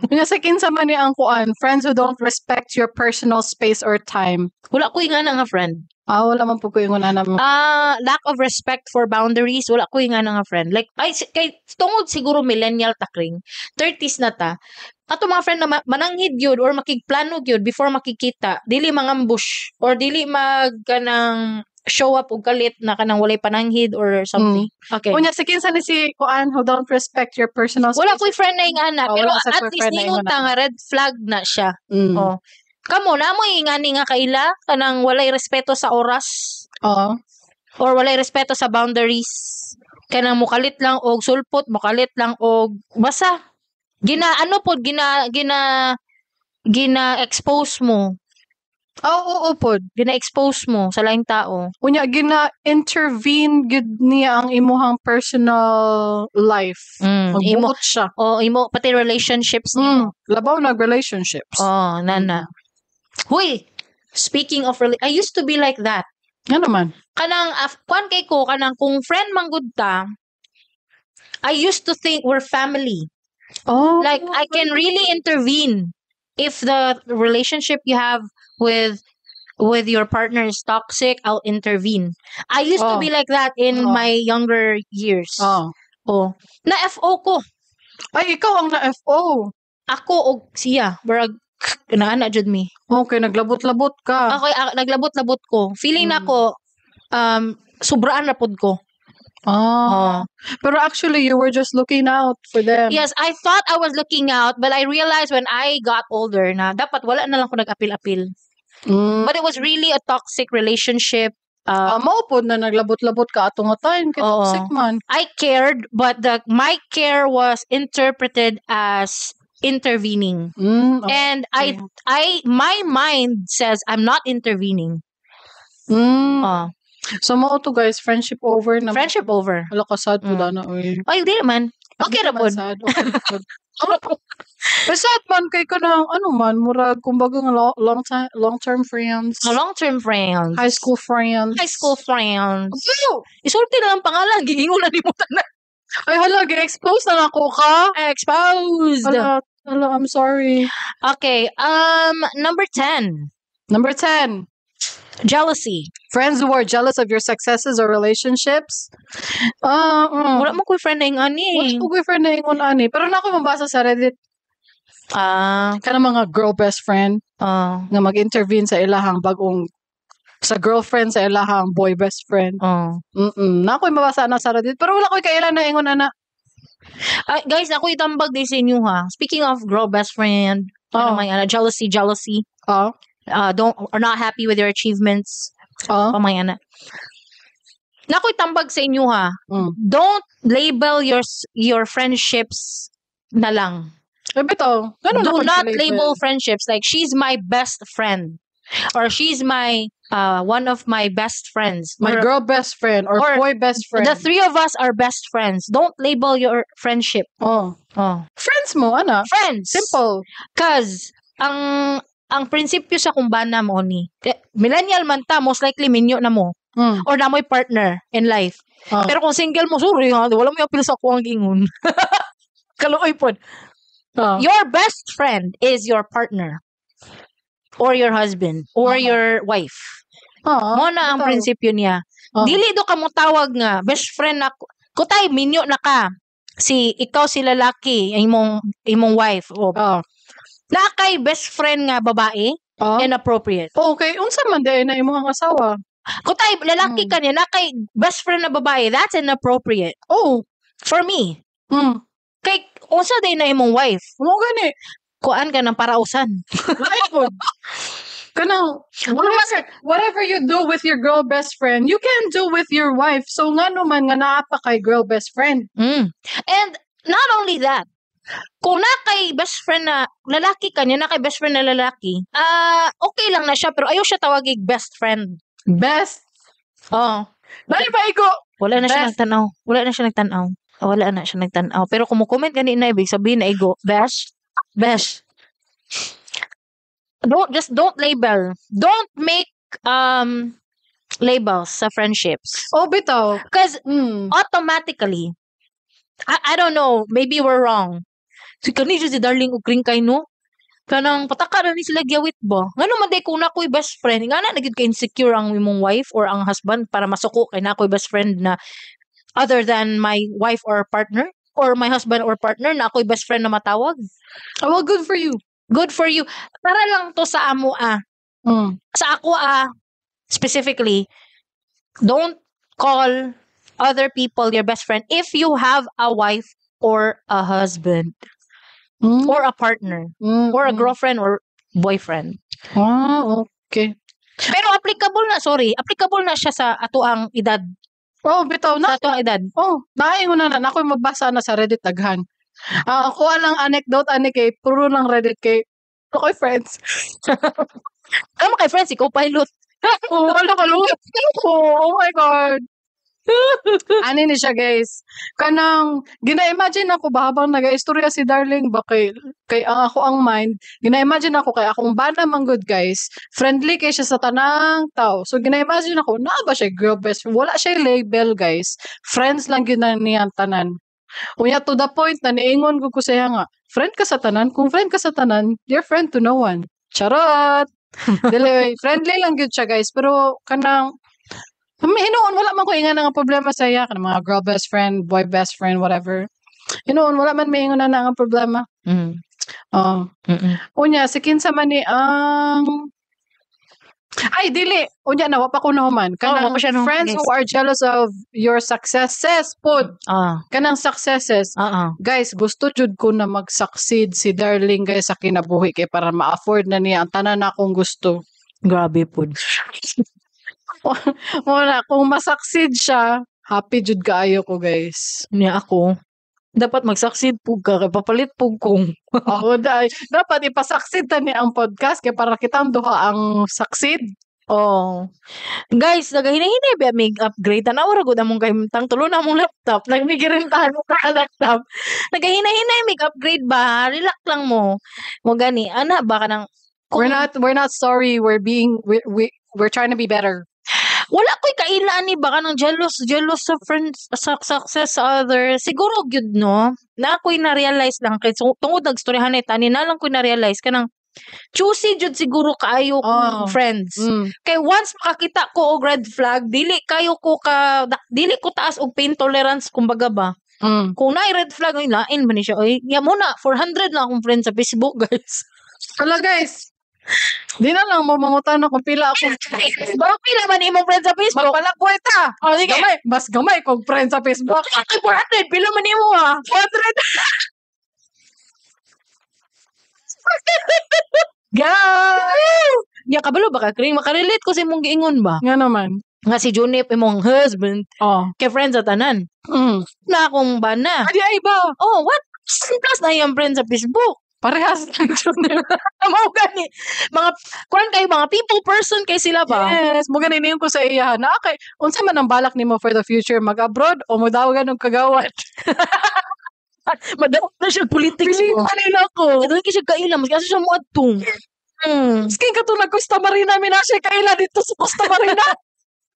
Unya sa kinsa man ni ang kuan, friends who don't respect your personal space or time. Wala ko nga na nga friend. Ah, wala man po ko ingon ana mo. Ah, lack of respect for boundaries, wala ko nga na nga friend. Like ay kay tungod siguro millennial ta kring, 30s na ta. Ato mga friend na mananghid gyud or makigplano gyud before makikita, dili mangambush or dili mag kanang show up og kalit na kanang walay pananghid or something. Okay. Unya, si kinsa ni si kuan who don't respect your personal Wala space? Ko'y friend na ingana, Oh, pero wala sa at ko'y least friend na ningon ingana. Ta nga red flag na siya. Oh. Kamo na mo ingani nga kaila kanang walay respeto sa oras or walay respeto sa boundaries. Kanang mukalit lang og sulpot, mukalit lang og basta gina ano pod gina gina gina expose mo, Oo, oo pod. Gina expose mo sa laing tao. Unya, gina-intervene gyud niya ang imuhang personal life. Imo Magbuot siya. O imo pati relationships nimo. Labaw nag relationships. Oh, nana. Huy, speaking of I used to be like that. Nga naman. Kanang kuan kay ko, kanang kung friend man gud ta, I used to think we're family. Like, I can really intervene if the relationship you have with your partner is toxic, I'll intervene. I used to be like that in my younger years. Oh. Na FO ko. Ay, ikaw ang na-FO. Ako og siya, barag naana jud mi. Okay, naglabot-labot ka. Okay, naglabot-labot ko. Feeling nako sobraan na pod ko. Ah. Oh. Pero actually, you were just looking out for them. Yes, I thought I was looking out, but I realized when I got older na dapat wala na lang ko nag-apil-apil. But it was really a toxic relationship. Ah, mao pod na naglabot-labot ka ato nga time kay Oo. Toxic man. I cared, but the my care was interpreted as intervening. And I my mind says I'm not intervening. So mao to, guys, friendship over na. Friendship over. Wala ka, sad po na, oy. Ay, di naman. Okay ra pod. Sad. Okay ra pod. Pero sad man kay kanang ano man, murag kumbaga nga long time, long term friends, Long-term friends. High school friends. High school friends. Wow! Isulti na lang pangalan, giingon na nimo tanan. Ay hala, gi-expose na nako ka. Exposed. Hala, hala, I'm sorry. Okay, number 10, Number 10. jealousy. Friends who are jealous of your successes or relationships. Wala mo ko'y friend na yung ani. Wala ko ko'y friend na ingon ani. Pero na ako mabasa sa Reddit kanang mga girl best friend nga mag-intervene sa ilahang bagong sa girlfriend sa ilahang boy best friend. Na ako'y mabasa na sa Reddit. Pero wala ko'y kailan na ingon ana. Ay, guys, ako itambag din sa inyo ha. Speaking of girl best friend, ano may ana, jealousy, jealousy. Don't are not happy with your achievements. Pamay ana. Nakoy tambag sa inyo ha. Don't label your friendships na lang. Eh, bitaw. Ganun Do ako not label. Label friendships like she's my best friend or she's my one of my best friends. My Or girl best friend or or boy best friend. the three of us are best friends. Don't label your friendship. Oh. Friends mo, ana. Friends. Simple. Cause ang prinsipyo sa kumbana mo ni eh, millennial man ta, most likely minyo na mo or na mo'y partner in life. Pero kung single mo, sorry ha, wala mo yung apil sa ako ang gingon. Kaluoy pod. Your best friend is your partner or your husband or your wife. Mo na ang Bitaw. Prinsipyo niya. Dili do ka mo tawag nga best friend na kutay minyo na ka. Si ikaw, si lalaki, imong wife o naa kay best friend nga babae, inappropriate. Okay, unsa man diay na imong asawa? Kutay lalaki ka niya, naa kay best friend na babae, that's inappropriate. For me. Kay unsa day na imong wife? Mo gani. Kuan ka ng parausan. Lain pod. Kanang whatever you do with your girl best friend, you can do with your wife. So ngano man nga naa pa kay girl best friend? And not only that, kung na kay best friend na lalaki ka niya, na kay best friend na lalaki, okay lang na siya, pero ayaw siya tawagig best friend. Best. Oh. Dali pa iko. Wala na siya Best. nagtanaw. Wala na siya nagtanaw. Wala na siya nagtanaw. Pero kung mo-comment gani na, ibig sabihin na igo, best, best. Don't, just don't label. Don't make labels sa friendships. Oh, bitaw. Because automatically, I don't know, maybe we're wrong. Si kani siya si Darling ug kay no? Kanang pataka na ni sila gyawit ba? Ngano man day kung na ako'y best friend, nga na gyud ka insecure ang imong wife or ang husband para masuko kay na ako'y best friend na other than my wife or partner? or my husband or partner na ako'y best friend na matawag. Oh, well, good for you. Good for you. Para lang to sa amo ah. Sa ako ah, specifically, don't call other people your best friend if you have a wife or a husband or a partner or a girlfriend or boyfriend. Ah, okay. Pero applicable na, sorry, applicable na siya sa ato ang edad. Oh, bitaw na. Sa ato ang edad. Oh, naingon na na. Ako'y mabasa na sa Reddit daghan. Ah, ako lang anecdote ani kay puro lang Reddit kay ako'y friends. Alam mo kay friends, ikaw pilot. Oh, wala ka. Oh my God. Ani ni siya, guys. Kanang gina-imagine ako ba habang nag-istorya si Darling ba kay ang ako ang mind, gina-imagine ako kay akong bana man good, guys. Friendly kay siya sa tanang tao. So gina-imagine ako naa ba siya girl best friend? Wala siya label, guys. Friends lang gyud na niya ang tanan. Unya to the point na niingon ko sa iya nga, "Friend ka sa tanan, kung friend ka sa tanan, you're friend to no one." Charot. Dili, friendly lang gyud siya, guys, pero kanang hinuon wala man ko ingan nga problema sa iya kanang mga girl best friend, boy best friend, whatever. Hinuon wala man may ingon na nga problema. Oh. Unya si kinsa man ni ang, ay, dili unya na wa pa ko nahuman kanang wa pa siya nahuman, friends who are jealous of your successes pod, kanang successes. Guys, gusto jud ko na mag-succeed si Darling, guys, sa kinabuhi kay para ma-afford na niya ang tanan na akong gusto. Grabe pod. Muna, kung ma-succeed siya, happy jud kaayo ko, guys. Niya ako. Dapat mag-succeed pug ka kay papalit pug kong. Ako dai. Dapat ipasucceed ta ni ang podcast kay para kitang duha ang succeed. Oh. Guys, nagahinahinay ba mig upgrade? Tanaw ra gud among kahimtang, tulo na among laptop. Nagmigirentahan mo ka laptop. Nagahinahinay mig upgrade ba? Relax lang mo. Mo gani ana ba kanang We're not sorry, we're being we we're trying to be better. Wala ko'y kaila ani ba kanang jealous jealous sa friends, sa success sa others. Siguro gyud no. Na ako'y na-realize lang kay so, tungod nagstoryahan ni tani na lang ko'y na-realize kanang choosy jud siguro kaayo kong friends. Kay once makakita ko og red flag, dili kayo ko ka dili ko taas og pain tolerance kumbaga ba. Kung naay red flag, ay, lain man ni siya. Oy, ya mo na 400 na akong friends sa Facebook, guys. Hala, guys. Di na lang mo mangutan kung pila ako. Ba pila man imong friends sa Facebook? Magpalagway ta. Oh, sige. Gamay, mas gamay kong friends sa Facebook. Ay, 400 pila man imo ah? 400. Guys! Ya kabalo ba ka kring makarelate ko sa imong giingon ba? Nga naman. Nga si Junip imong husband kay friends sa tanan. Na akong bana. Adi ay ba? Oh, what? Plus na iyang friends sa Facebook. Parehas lang jud. Mao gani. Mga kuan kay mga people person kay sila ba? Yes, mo gani ko sa iya. Na kay unsa man ang balak nimo for the future, mag-abroad o modawagan og kagawad? Madaot na siya politics Pili mo. pa nila ako. Doon kay siya kaila, mas kasi siya moadtong. Skin ka to nag Costa Marina, mi na siya kaila dito sa Costa Marina.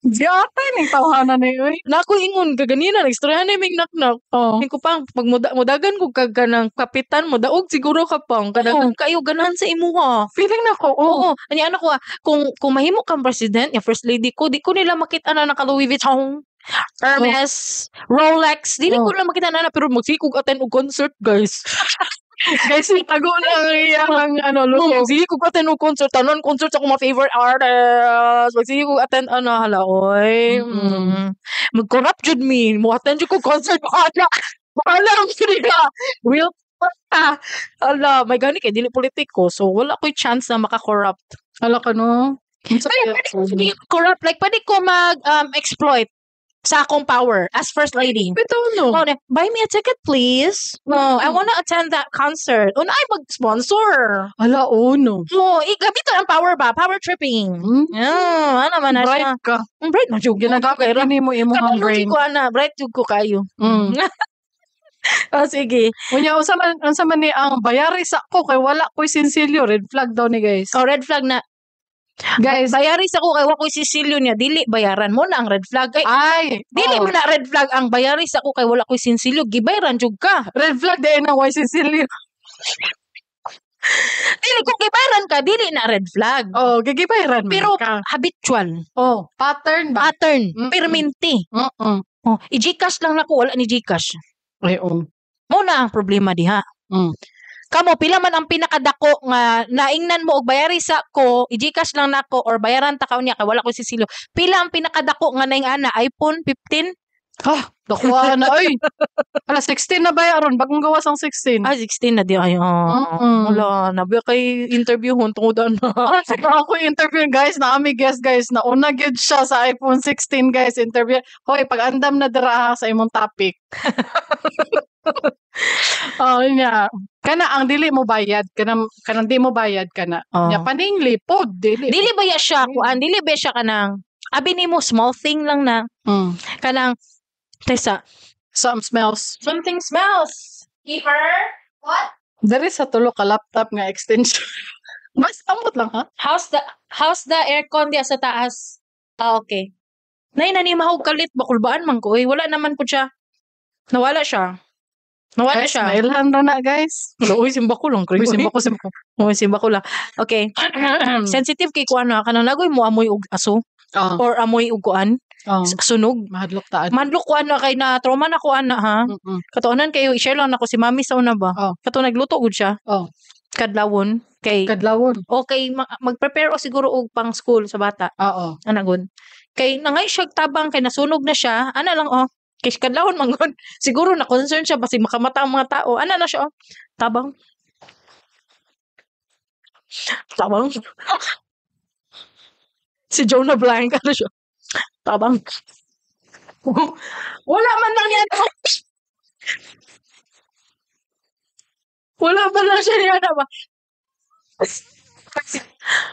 Giyata ning tawhana ni oy. Na ako ingon kaganina nagstoryahan ni mig naknak. Oh. Ko pang pag mudagan ko kag kanang kapitan mo daog siguro ka pang kanang kayo ganahan sa imuha. Feeling na ko, oh. Oo, ani ano ko ah, kung mahimo kang president, ya first lady ko, di ko nila makita na naka Louis Vuitton, Hermes, Rolex, dili ko nila makita na pero magsige kog attend og concert, guys. Guys, tago lang ang iyang ano, No, luto. magsige kog attend og concert, tanan concert sa akong mga favorite artist. Magsige kog attend ano hala oy. Mag-corrupt jud mi, mo attend jud ko concert. Bahala. Bahala ang sila. Real ah, ala, may gani kay dili politiko, so wala ko'y chance na maka-corrupt. Hala ka no. Unsa Pero kaya pwede ko sabihin corrupt, like pwede ko mag exploit sa akong power as first lady. Bitaw no. Oh, na, "Buy me a ticket, please. No, I wanna attend that concert." Una ay mag-sponsor. Hala, oh no. Oh, gamiton ang power ba? Power tripping. Yeah, ano man na siya. Bright ka. Ang bright na jud. Ginagamit nimo imong brain. Ko ana, bright jud ko kayo. Oh, sige. Unya unsa man ni ang "Bayari sa ko kay wala ko'y sinsilyo," red flag daw ni, guys. Oh, red flag na. Guys, "Bayari sa ko kay wa ko'y sisilyo" niya, dili bayaran mo na ang red flag. Ay, ay, dili oh. mo na red flag ang "Bayari sa ko kay wala ko'y sinsilyo," gibayaran jud ka. Red flag din ang way sinsilyo. Dili kung gibayaran ka, dili na red flag. Oh, gigibayaran man Pero ka. habitual, Oh, pattern ba? Pattern, permanente. Oh, i-GCash lang nako, wala ni GCash. Ay, oh. Mao na ang problema diha. Kamo, pila man ang pinakadako nga naingnan mo og bayari sa ko, i-GCash lang nako or bayaran ta ka unya kay wala ko sisilyo. Pila ang pinakadako nga naing ana? iPhone 15? Ah, dakuha na oy. Ala, 16 na ba aron? Bagong gawas ang 16. Ah, 16 na di ay. Oh. Wala, nabi kay interview hon tungod ana. Ako interview, guys, na ami guest, guys, na una gyud siya sa iPhone 16, guys, interview. Hoy, pag-andam na dira sa imong topic. Oh, nya. Kana ang dili mo bayad, kanang kanang di mo bayad kana. Oh. Nya paningli pod dili. Dili ba ya siya kuan? Dili ba siya kanang abi nimo small thing lang na kanang tesa Some smells. Something smells. Keeper? What? Diri sa tulo ka laptop nga extension. Mas amot lang ha. How's the aircon diya sa taas? Ah, okay. Nay, nani mahog kalit bakulbaan man ko. Eh, wala naman po siya. Nawala siya. Nawala Guys, siya. mailhan ra na, guys. Wala, uy, simba ko lang. Uy, simba ko, simba ko. Uy, simba ko lang. Okay. Sensitive kay kuan na kanang nagoy mo amoy og aso or amoy og kuan sunog. Mahadlok taan. Manlok kuan na kay na trauma na kuan na ha. Katuonan kayo i-share lang nako si mami sa una ba. Kato nagluto gud siya. Kadlawon kay Kadlawon. Okay mag-prepare o siguro og pang school sa bata. Ana gud. Kay nangay siya tabang kay nasunog na siya. Ana lang oh. Kay kadlawon man gud. Siguro na concern siya basig makamata ang mga tao. Ana na siya oh. Tabang. Tabang. Si Jonah Blank ano siya. Tabang. Wala man lang yan. Wala man lang siya niya ba.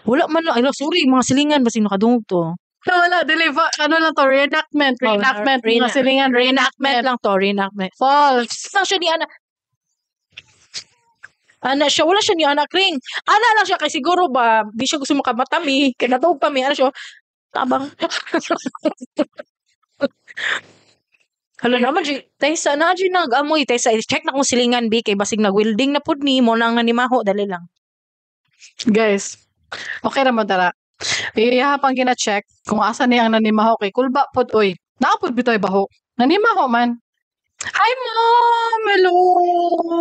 Wala man lang. Ay, sorry, mga silingan basig nakadungog to. No, wala, dili ba, ano lang to, reenactment, Oh, reenactment, mga silingan, reenactment reenactment. lang to, reenactment. False. Lang siya ni Ana. Ana siya, wala siya ni Ana Kring. Ana lang siya, kay siguro ba, di siya gusto makamatami, kay natawag pa mi, ana siya, tabang. Hala naman, siya, taysa na, siya nag-amoy, taysa, check na kung silingan, bi, kay basig nag-welding na pud ni, mo nang nanimaho, dali lang. Guys, okay ra mo dara. Iya pang gina-check kung asa niya ang nanimaho kay kulba pod oy. Naa pod bitoy baho. Nanimaho man. Hi, Mom! Hello!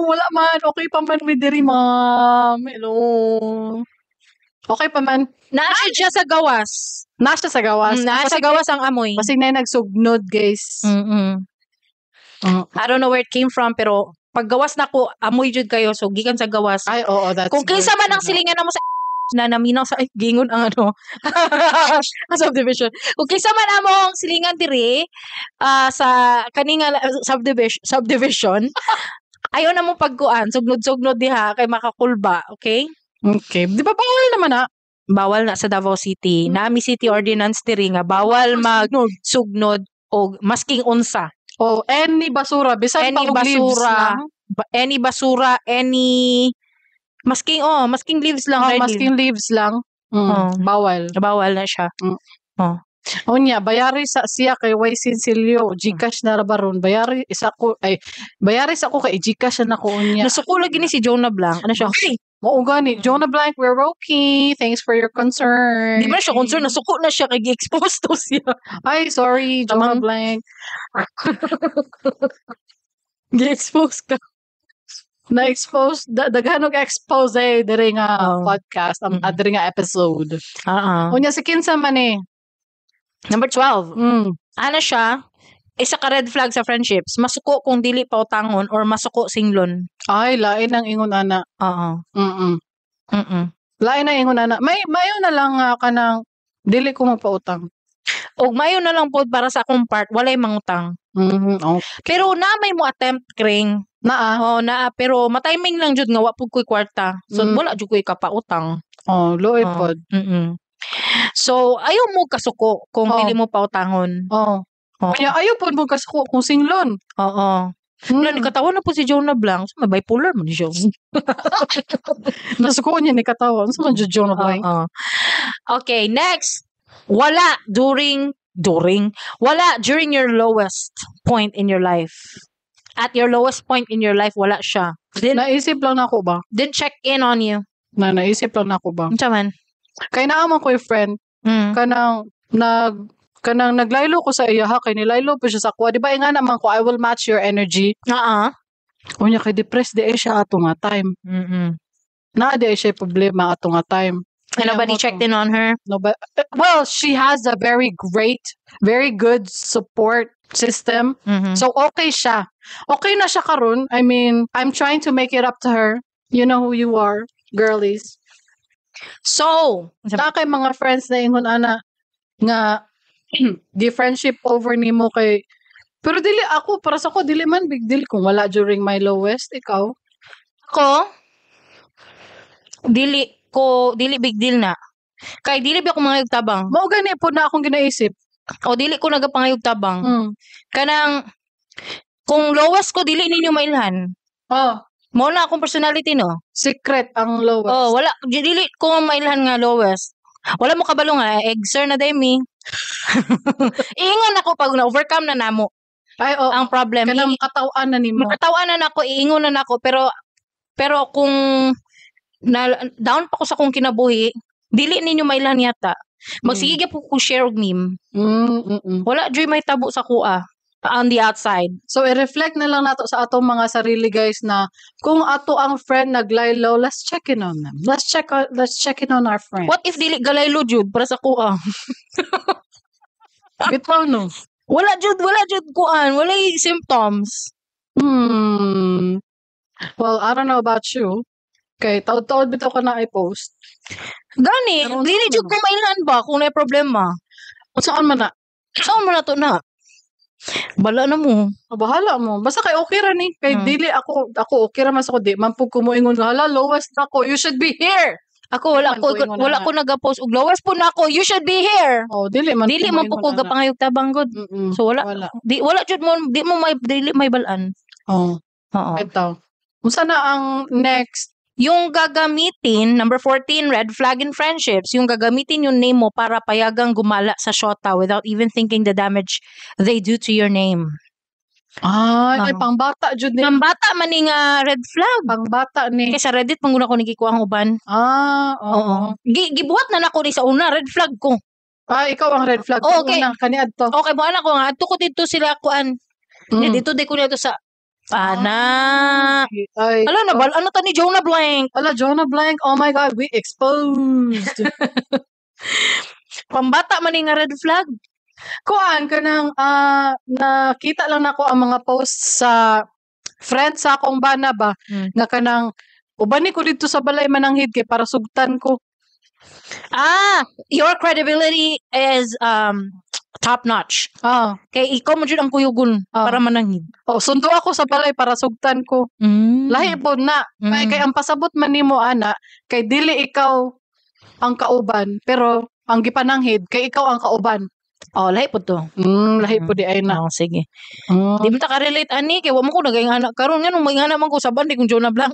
Wala man. Okay pa man mi diri, Ma'am. Hello. Okay pa man. Naa siya sa gawas. Naa siya sa gawas. Naa sa gawas ang amoy. Basig na nagsugnod, guys. I don't know where it came from, pero pag gawas na ko, amoy jud kayo. So, gikan sa gawas. Ay, oo, that's Kung kinsa good. man ang silingan namo sa na naminaw sa ay, gingon ang ano subdivision. Kung kinsa man among silingan diri sa kaninga subdivision, ayo na mo pagkuan, sugnod-sugnod diha kay makakulba, okay? Okay. Di ba bawal naman na? Bawal na sa Davao City. Nami city ordinance diri nga bawal mag sugnod og masking unsa. Oh, any basura. Bisan Any pa og leaves basura. lang. Any basura, any masking oh, masking leaves lang Oh, dry leaves. masking leaves lang. Oh. Bawal. Bawal na siya. Unya, bayari sa siya kay way sinsilyo, GCash na ra baron. Bayari isa ko ay bayari sa ko kay GCash na ko unya. Nasuko lagi ni si Jonah Blanc. Ano siya? Hey, Mao gani, Jonah Blank, we're okay. Thanks for your concern. di ba na siya concern? Nasuko na siya kay gi-expose to siya. Ay, sorry, Jonah Tamang- Blank. Gi-expose ka. Na-expose, daghan og expose diri nga podcast, diri nga episode. Unya si kinsa man eh. Number 12. Ano siya? Isa ka red flag sa friendships. Masuko kung dili pa utangon or masuko singlon. Ay, lain ang ingon ana. Oo. Lain ang ingon ana. May mayo na lang nga kanang dili ko magpautang. Og mayo na lang pod para sa akong part, walay mangutang. Okay. Pero na may mo attempt kring. Naa. Oo, naa pero matiming lang jud nga wa pud ko'y kwarta. So wala jud ko'y kapautang. Oh, luoy pod. So ayaw mo kasuko kung dili mo pautangon. Oh. Kaya ayaw pod mo kasuko kung singlon. Oo. Wala, nikatawa na po si Jonah Blanc. So, may bipolar man siya. Nasuko niya ni katawa. Unsa man jud Jonah Blanc? Oo. Okay, next. Wala during during wala during your lowest point in your life. At your lowest point in your life, wala siya. Didn't, Naisip lang nako ba? didn't check in on you. Na naisip lang nako ba? Unsa man? Kay naa man ko'y friend kanang naglaylo ko sa iya ha kay nilaylo pa siya sa kuha. Di ba nga naman ko I will match your energy. Oo. Unya kay depressed diay siya ato nga time. Naa diay siya problema ato nga time. And nobody Kaya mo checked to. In on her. No, but well, she has a very great, very good support system. So okay siya. Okay na siya karon. I mean, I'm trying to make it up to her. You know who you are, girlies. So, Na kay mga friends na ingon ana nga di friendship over nimo kay, pero dili ako, para sa ko dili man big deal kung wala during my lowest. Ikaw? Ako, dili ko, dili big deal na. Kay dili ba ako mga tabang? Mao gani po na akong ginaisip. O dili ko nagapangayog tabang. Kanang kung lowest ko, dili ninyo mailhan. Oh, Mao na akong personality, no. Secret ang lowest. Oh, wala, dili ko mailhan nga lowest. Wala mo kabalo nga egg sir na day mi. Iingon ako pag na-overcome na namo Ay, oh, ang problem. Kanang katawan na nimo. Makatawan na nako, iingon na nako, pero pero kung na down pa ko sa akong kinabuhi, dili ninyo mailhan yata. Magsige po ko share og meme. Wala joy may tabo sa kuha on the outside. So i-reflect na lang nato sa atong mga sarili, guys, na kung ato ang friend nag-lie low, let's check in on them. Let's check in on our friend. What if dili ga-lie low jud para sa kuha? Bitaw, no. Wala jud kuan, wala symptoms. Well, I don't know about you. Kay taod-taod bitaw ka na i-post. Gani, Pero dili unsa jud man ko mailhan ba kung may problema. Unsaon man na? Saan man na to na? Bala na mo. Oh, bahala mo. Basta kay okay ra ni. Kay dili ako ako okay ra mas ako, di man pud ko moingon, "Hala, lowest na ako. You should be here." Ako wala Man ko ko ingon wala ana. ko nagapost og lowest po na ako. You should be here. Oh, dili man Dili man po ko moingon ana. gapangayog tabang gud. So wala, Wala. di wala jud mo, di mo may, dili may balan. Oh, Oo. bitaw. Unsa na ang next? Yung gagamitin, number 14, red flag in friendships, yung gagamitin yung name mo para payagang gumala sa shota without even thinking the damage they do to your name. Ay, ay Oo. Pangbata jud ni. Pangbata man ni nga red flag. Pangbata ni. Kay sa Reddit man gud ako nagikuha ang uban. Ah, oo. Oo. Gibuhat na nako ni sa una, red flag ko. Ah, ikaw ang red flag. Oh, okay. Una, kaniadto. Okay, mo anak ko nga adto ko dito sila kuan. Dito di ko nito sa ana. Ay, Ala na bal ano ta ni Jonah Blank. Ala, Jonah Blank. Oh my God, we exposed. Pambata man ni nga red flag. Kuan kanang nakita lang nako ang mga posts sa friend sa akong bana ba nga kanang ubani ko dito sa balay mananghid kay para sugtan ko. Ah, your credibility is top notch. Kay ikaw mo jud ang kuyugon para mananghid. Oh, sundo ako sa balay para sugtan ko. Lahi po na. Kay, kay ang pasabot man nimo ana kay dili ikaw ang kauban pero ang gipananghid kay ikaw ang kauban. Oh, lahi po to. Lahi po di ay na. Oh, sige. Di mo ta ka-relate ani kay wa mo ko nagay anak karon, nganong may anak man ko, saban di kong Jonah Blank.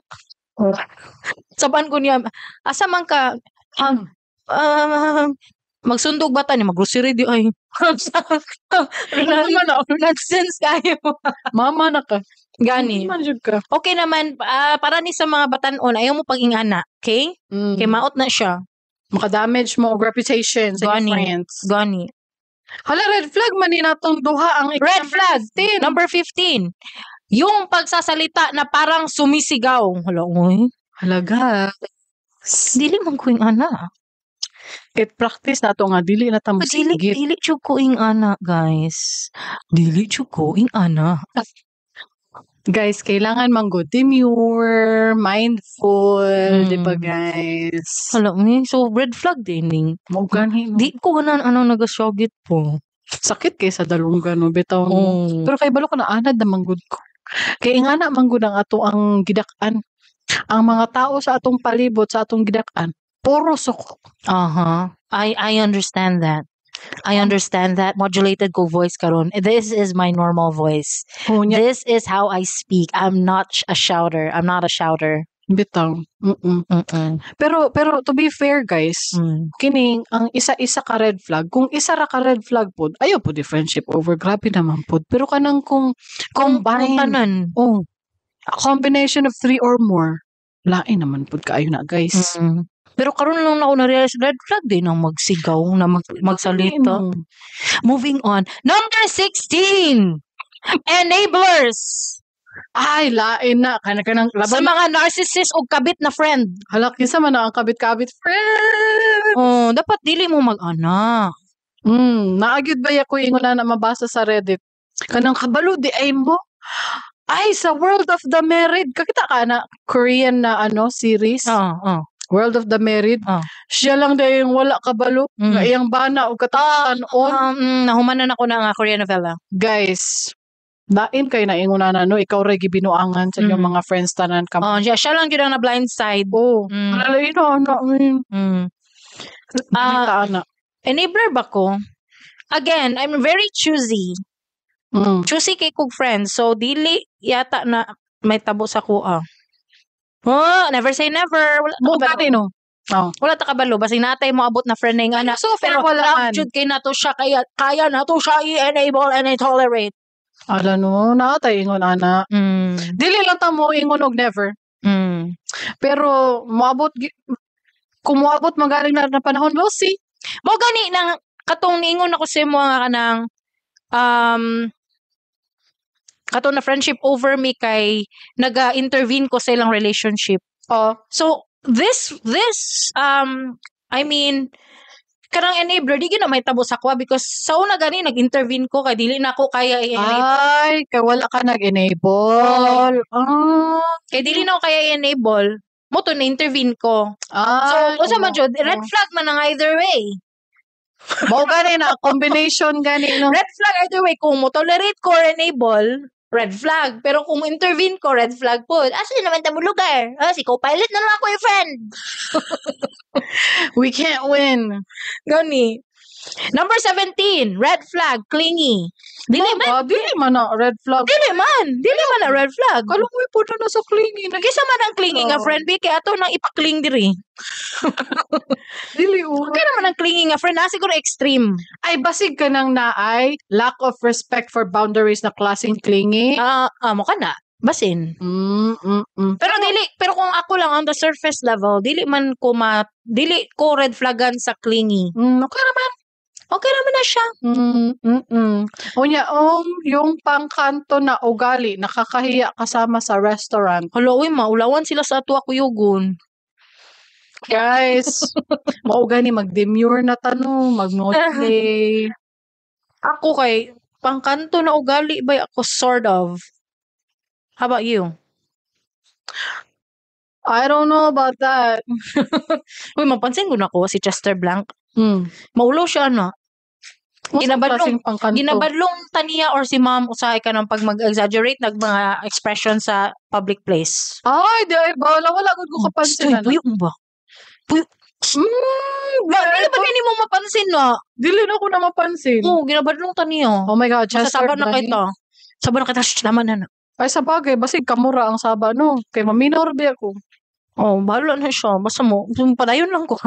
Saban ko niya, asa man ka? Magsundog bata ni maggrocery di ay. Mama na. Nonsense kayo. Mama na ka. Gani. Man jud ka. Okay naman, para ni sa mga batan-on, ayaw mo pag-ingana, okay? Kay maot na siya. Maka-damage mo og reputation sa Gani. iyong friends. Gani. Hala, red flag man ni natong duha ang Red flag. 15. Number 15. Yung pagsasalita na parang sumisigaw. Hala, uy. Halaga. Dili man ko ana. It practice na to nga dili na ta Dili, mosigit. dili jud ko ing ana, guys. Dili jud ko ing ana. Guys, kailangan man go demure, mindful, di ba, guys? Hala, uy. So, red flag din ning. Mao gani, no? Di ko ganan ano nagasyogit po. Sakit kay sa dalunggan, no, bitaw, no. Oh. Pero kay balo ko na anad na manggod ko. Kay ingana manggod ang ato ang gidak-an. Ang mga tao sa atong palibot, sa atong gidak-an, puro suko. I understand that. I understand that. Modulated ko voice karon. This is my normal voice. Oh, nya, This is how I speak. I'm not a shouter. I'm not a shouter. Bitaw. Pero pero to be fair, guys, kining ang isa-isa ka red flag, kung isa ra ka red flag pod, ayaw pod friendship over, grabe naman pod. Pero kanang kung Kung combine, tanan. Oh, a combination of three or more, lain naman pod kaayo na, guys. Pero karon lang na ako na-realize, red flag din ang magsigaw, na magsalita. Ano? Moving on. Number 16! Enablers! Ay, lain na. Kana kanang Sa laban. Mga narcissist o kabit na friend. Hala, kinsa man na ang kabit-kabit friend? Oh, dapat dili mo mag-ana. Naa gyud ba ko ingon na mabasa sa Reddit? Kanang kabalo diay mo. Ay, sa World of the Married. Kakita ka na Korean na ano series. Oo. World of the Married. Siya lang diay yung wala kabalo. Nga iyang bana og katatanon. Nahumanan ako na nga Korean novela. Guys, lain kay naingon na no, ikaw ray gibinuangan sa inyong mga friends tanan ka. Oh, siya lang gyud ang na blind side. Oh, alala na na. Ah, na. Enabler ba ko? Again, I'm very choosy. Choosy kay kog friends. So, dili yata na may tabo sa kuha. Oh, never say never. Wala ta Mo kabalo. gani no. Oh. Wala ta kabalo. Basta natay mo abot na friend na yung anak. So far Pero wala love man. jud kay nato siya kaya nato siya i-enable and i-tolerate. Ala no, naatay ingon ana. Dili lang ta mo ingon og never. Pero moabot kung moabot magaling na panahon, we'll see. Mo gani nang katong niingon ako sa imo nga kanang katong na friendship over me kay naga-intervene ko sa ilang relationship. Oh. So this I mean, kanang enabler di gyud na may tabo sa kuha because sa una gani nag-intervene ko kay dili na ako kaya i-enable. Ay, kay wala ka nag-enable. Ah. Kay dili na ako kaya i-enable. Mo to na-intervene ko. So, Ay, unsa man oo. jud, red flag man ang either way. Mao gani na combination gani no. Red flag either way. Kung mo tolerate ko or enable, red flag. Pero kung intervene ko, red flag po. Asa naman ta mo lugar? Ah, si co-pilot na lang ako yung friend. We can't win. Gani. Number 17, red flag, clingy. Dili man. Ah, dili man na red flag. Dili man. Dili man na red flag. Kaluoy po na sa clingy. Kisa man ang clingy nga Oo. friend, bi kay ato nang ipakling diri. Dili oh. Kaya naman ang clingy nga friend, na siguro extreme. Ay, basig ka nang naay lack of respect for boundaries na klaseng clingy. Ah, mo ka na. Basin. Pero dili, pero kung ako lang on the surface level, dili man ko ma dili ko red flagan sa clingy. Okay naman. Okay naman na siya. Unya, yung pangkanto na ugali, nakakahiya kasama sa restaurant. Hala, uy, maulawan sila sa ato kuyugon. Guys, mao gani mag-demure na tano, mag-play. Ako kay pangkanto na ugali ba ako sort of. How about you? I don't know about that. Uy, mapansin ko na ko si Chester Blank. Maulaw siya ano. Unsa Ginabadlong- klaseng pangkanto? Ginabadlong taniya or si ma'am usahay ka ng pag mag-exaggerate nag mga expression sa public place. Ay, di ay bala wala gud ko kapansin Uy, ana. puyo mo ba? Ba, dili ba gani mo mapansin na? Dili na ko na mapansin. Oo, ginabadlong taniya. Oh my God, Chester Sasaba na Blank. kita. Saba na kita, shh, laman na na. Ay, sa bagay, basig kamura ang saba, no? Kay maminor ba ako. Oh, bahala na siya. Basta mo, padayon lang ko.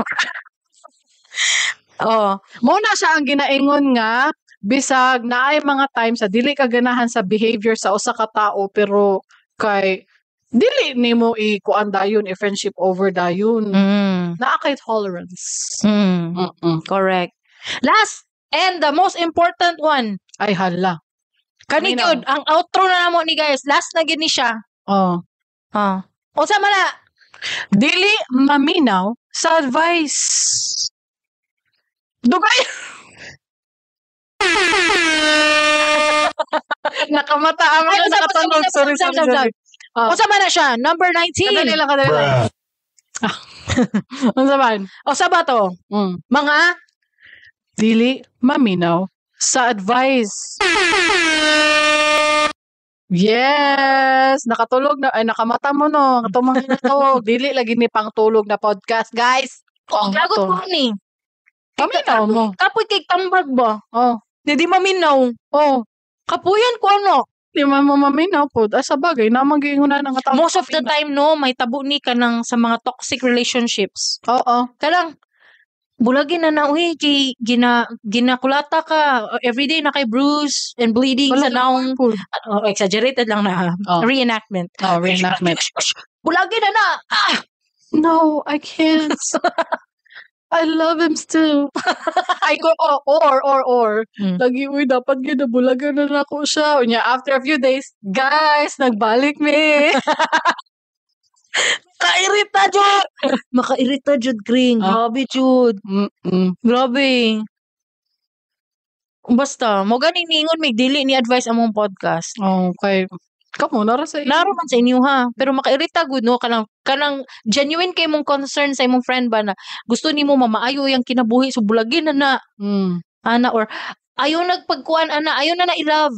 Oh. Mo na siya ang ginaingon nga, bisag naay mga times sa dili ka ganahan sa behavior sa usa ka tao pero kay dili nimo i-kuan dayon, i-friendship over dayon. Naa kay tolerance. Correct. Last and the most important one. Ay hala. Kani Minaw. gyud ang outro na namo ni guys. Last na gyud ni siya. Oh. Ah. Unsa man na? Dili maminaw sa advice. Dugay. Nakamata ang Ay, mga usap, nakatulog. usap, Sorry, usap, sorry, usap, sorry. Ah. Unsa man na siya? Number 19. Kadali lang, kadali lang. Unsa man? Unsa ba to? Mga Dili maminaw sa advice. Yes, nakatulog na ay nakamata mo no. Katong mga natulog, dili lagi ni pangtulog na podcast, guys. Oh, lagot ko ni. Paminaw mo. Kapoy kay tambag ba? Oh. Hindi maminaw. Oh, Kapuyan ko ano. di man mo maminaw po. Ay, sa bagay, namang giingon na ng tao. Most of the time no, may tabo ni ka ng sa mga toxic relationships. Oo. Kalang bulagin na na uy kay ginakulata ka everyday na kay bruise and bleeding Wala sa naong po. Oh, exaggerated lang na Oh. reenactment. Oh, reenactment. Bulagin na na. Ah! No, I can't. I love him still. Ay ko, oh, or. Lagi, uy, dapat ginabulagan na nako siya. Unya, after a few days, guys, nagbalik mi. Makairita jud. Makairita jud, Kring. Ah. Grabe jud. Grabe. Basta, mo gani ningon mig dili ni advice among podcast. Okay. Kamo, nara sa inyo. Naro man sa inyo ha, pero makairita gud no kanang genuine kay mong concern sa imong friend ba na gusto nimo mamaayo yang kinabuhi so bulagin na na ana or ayaw nagpagkuan ana, ayaw na na i-love.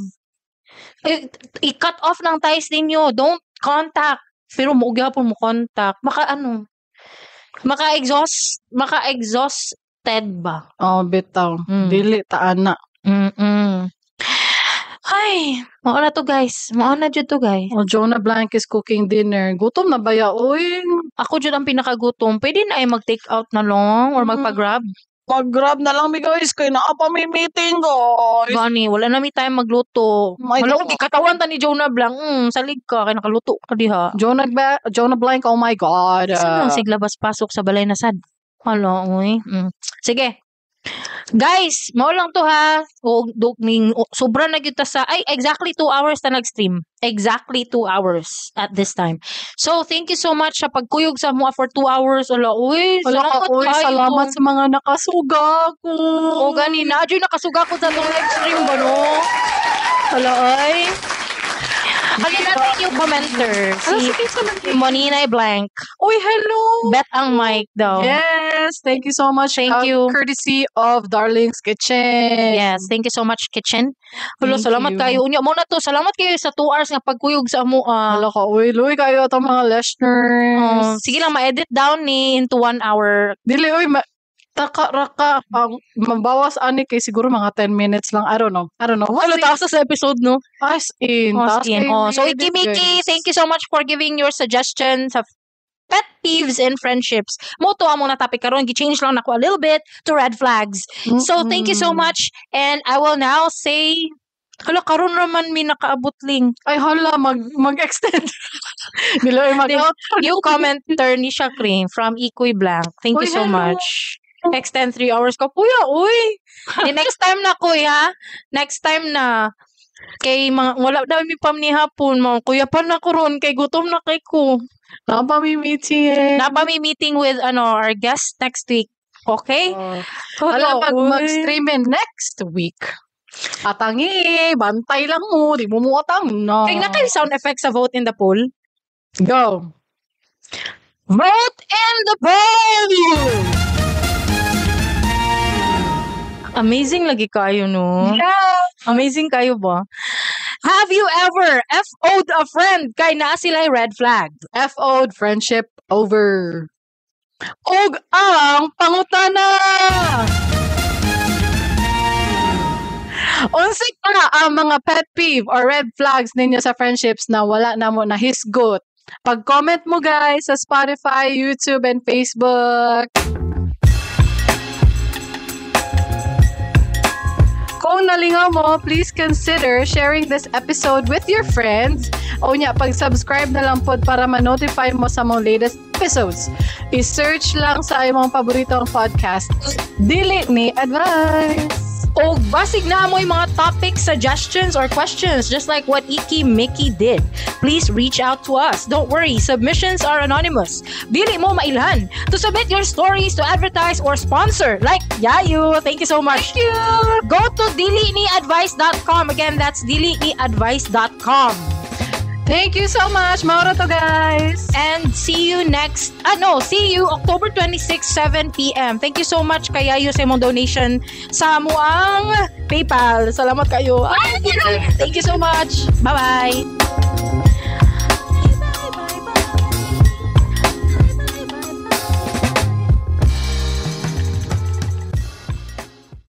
Ay, i-cut off ng ties ninyo, don't contact. Pero mo gyapon mo contact, maka ano, maka-exhausted ba? Oh, bitaw. Dili ta ana. Ay, mao na to guys. Mao na jud to guys. Oh, Jonah Blank is cooking dinner. Gutom na ba ya? Uy. Ako jud ang pinakagutom. Pwede na ay mag-take out na lang or magpa-grab. Mag-grab na lang mi guys kay naa pa may meeting guys. Gani, wala na mi time magluto. My Wala God. ko gikatawan ta ni Jonah Blank. Salig ka kay nakaluto ka diha. Jonah Blank, oh my God. Saan lang siglabas pasok sa balay na sad? Hala, uy. Sige. Guys, mao lang to ha. O, sobra na gyud ta sa ay exactly 2 hours ta nag-stream. Exactly 2 hours at this time. So, thank you so much sa pagkuyog sa mua for 2 hours. Ala, uy, Wala ka, salamat uy, kayo. salamat sa mga nakasuga ko. O gani na adyoy nakasuga ko sa atong live stream ba no? Hala ay. Ano natin yung commenter? Ano, Si sige, sige. Moninay Blank. Uy, hello. Bet ang mic daw. Yes, thank you so much. Thank you. Courtesy of Darling's Kitchen. Yes, thank you so much, Kitchen. Hello, Thank salamat you. kayo. Unya mo na to. Salamat kayo sa 2 hours nga pagkuyog sa amo. Hala ka, uy, luy kayo atong mga listeners. Oh, sige lang, ma-edit down ni into 1 hour. Dili, uy, taka raka ang mabawas ani kay siguro mga 10 minutes lang. I don't know. Ano taas sa episode no? As in. As Taas in. kay Oh, so edit, Iki Miki, guys. thank you so much for giving your suggestions sa pet peeves and friendships. Mo to among na topic karon, gi-change lang nako a little bit to red flags. So thank you so much and I will now say hala karon ra man mi nakaabot ling. Ay hala mag-extend. Dili oy mag New commenter ni siya Cream from Ikoy Blank. Thank you Uy, so hello. much. Extend 3 hours ko. Kuya, uy. Di next time na, kuya. Next time na. Kay mga, wala na mi pam ni hapon mo. Kuya pa na ko ron. Kay gutom na kay ko. Napa mi meeting. Napa mi meeting with our guest next week. Okay? Oh. Hala, Hala, uy. mag-stream in next week. Atangi, bantay lang mo. Di mo mo atang. No. Kay na kayo sound effects sa vote in the poll. Go. Vote in the poll! Amazing lagi kayo, no? Yeah. Amazing kayo ba? Have you ever FO'd a friend kay naa sila'y red flag? FO'd friendship over. Og ang pangutana! Unsa ka ang mga pet peeve or red flags ninyo sa friendships na wala na mo nahisgot? Pag-comment mo guys sa Spotify, YouTube, and Facebook. Kung nalingaw mo, please consider sharing this episode with your friends. O nya, pag-subscribe na lang pod para ma-notify mo sa mga latest episodes. I-search lang sa imong paboritong podcast. Dili ni advice. O basig na mo yung mga topics, suggestions, or questions just like what Iki Mickey did. Please reach out to us. Don't worry, submissions are anonymous. Dili mo mailhan to submit your stories to advertise or sponsor like Yayu. Thank you so much. Thank you! Go to diliniadvice.com. Again, that's diliniadvice.com. Thank you so much. Mauro to, guys. And see you next, see you October 26, 7 p.m. Thank you so much kay Yayu sa imong donation sa muang PayPal. Salamat kayo. Ay, thank you so much. Bye-bye.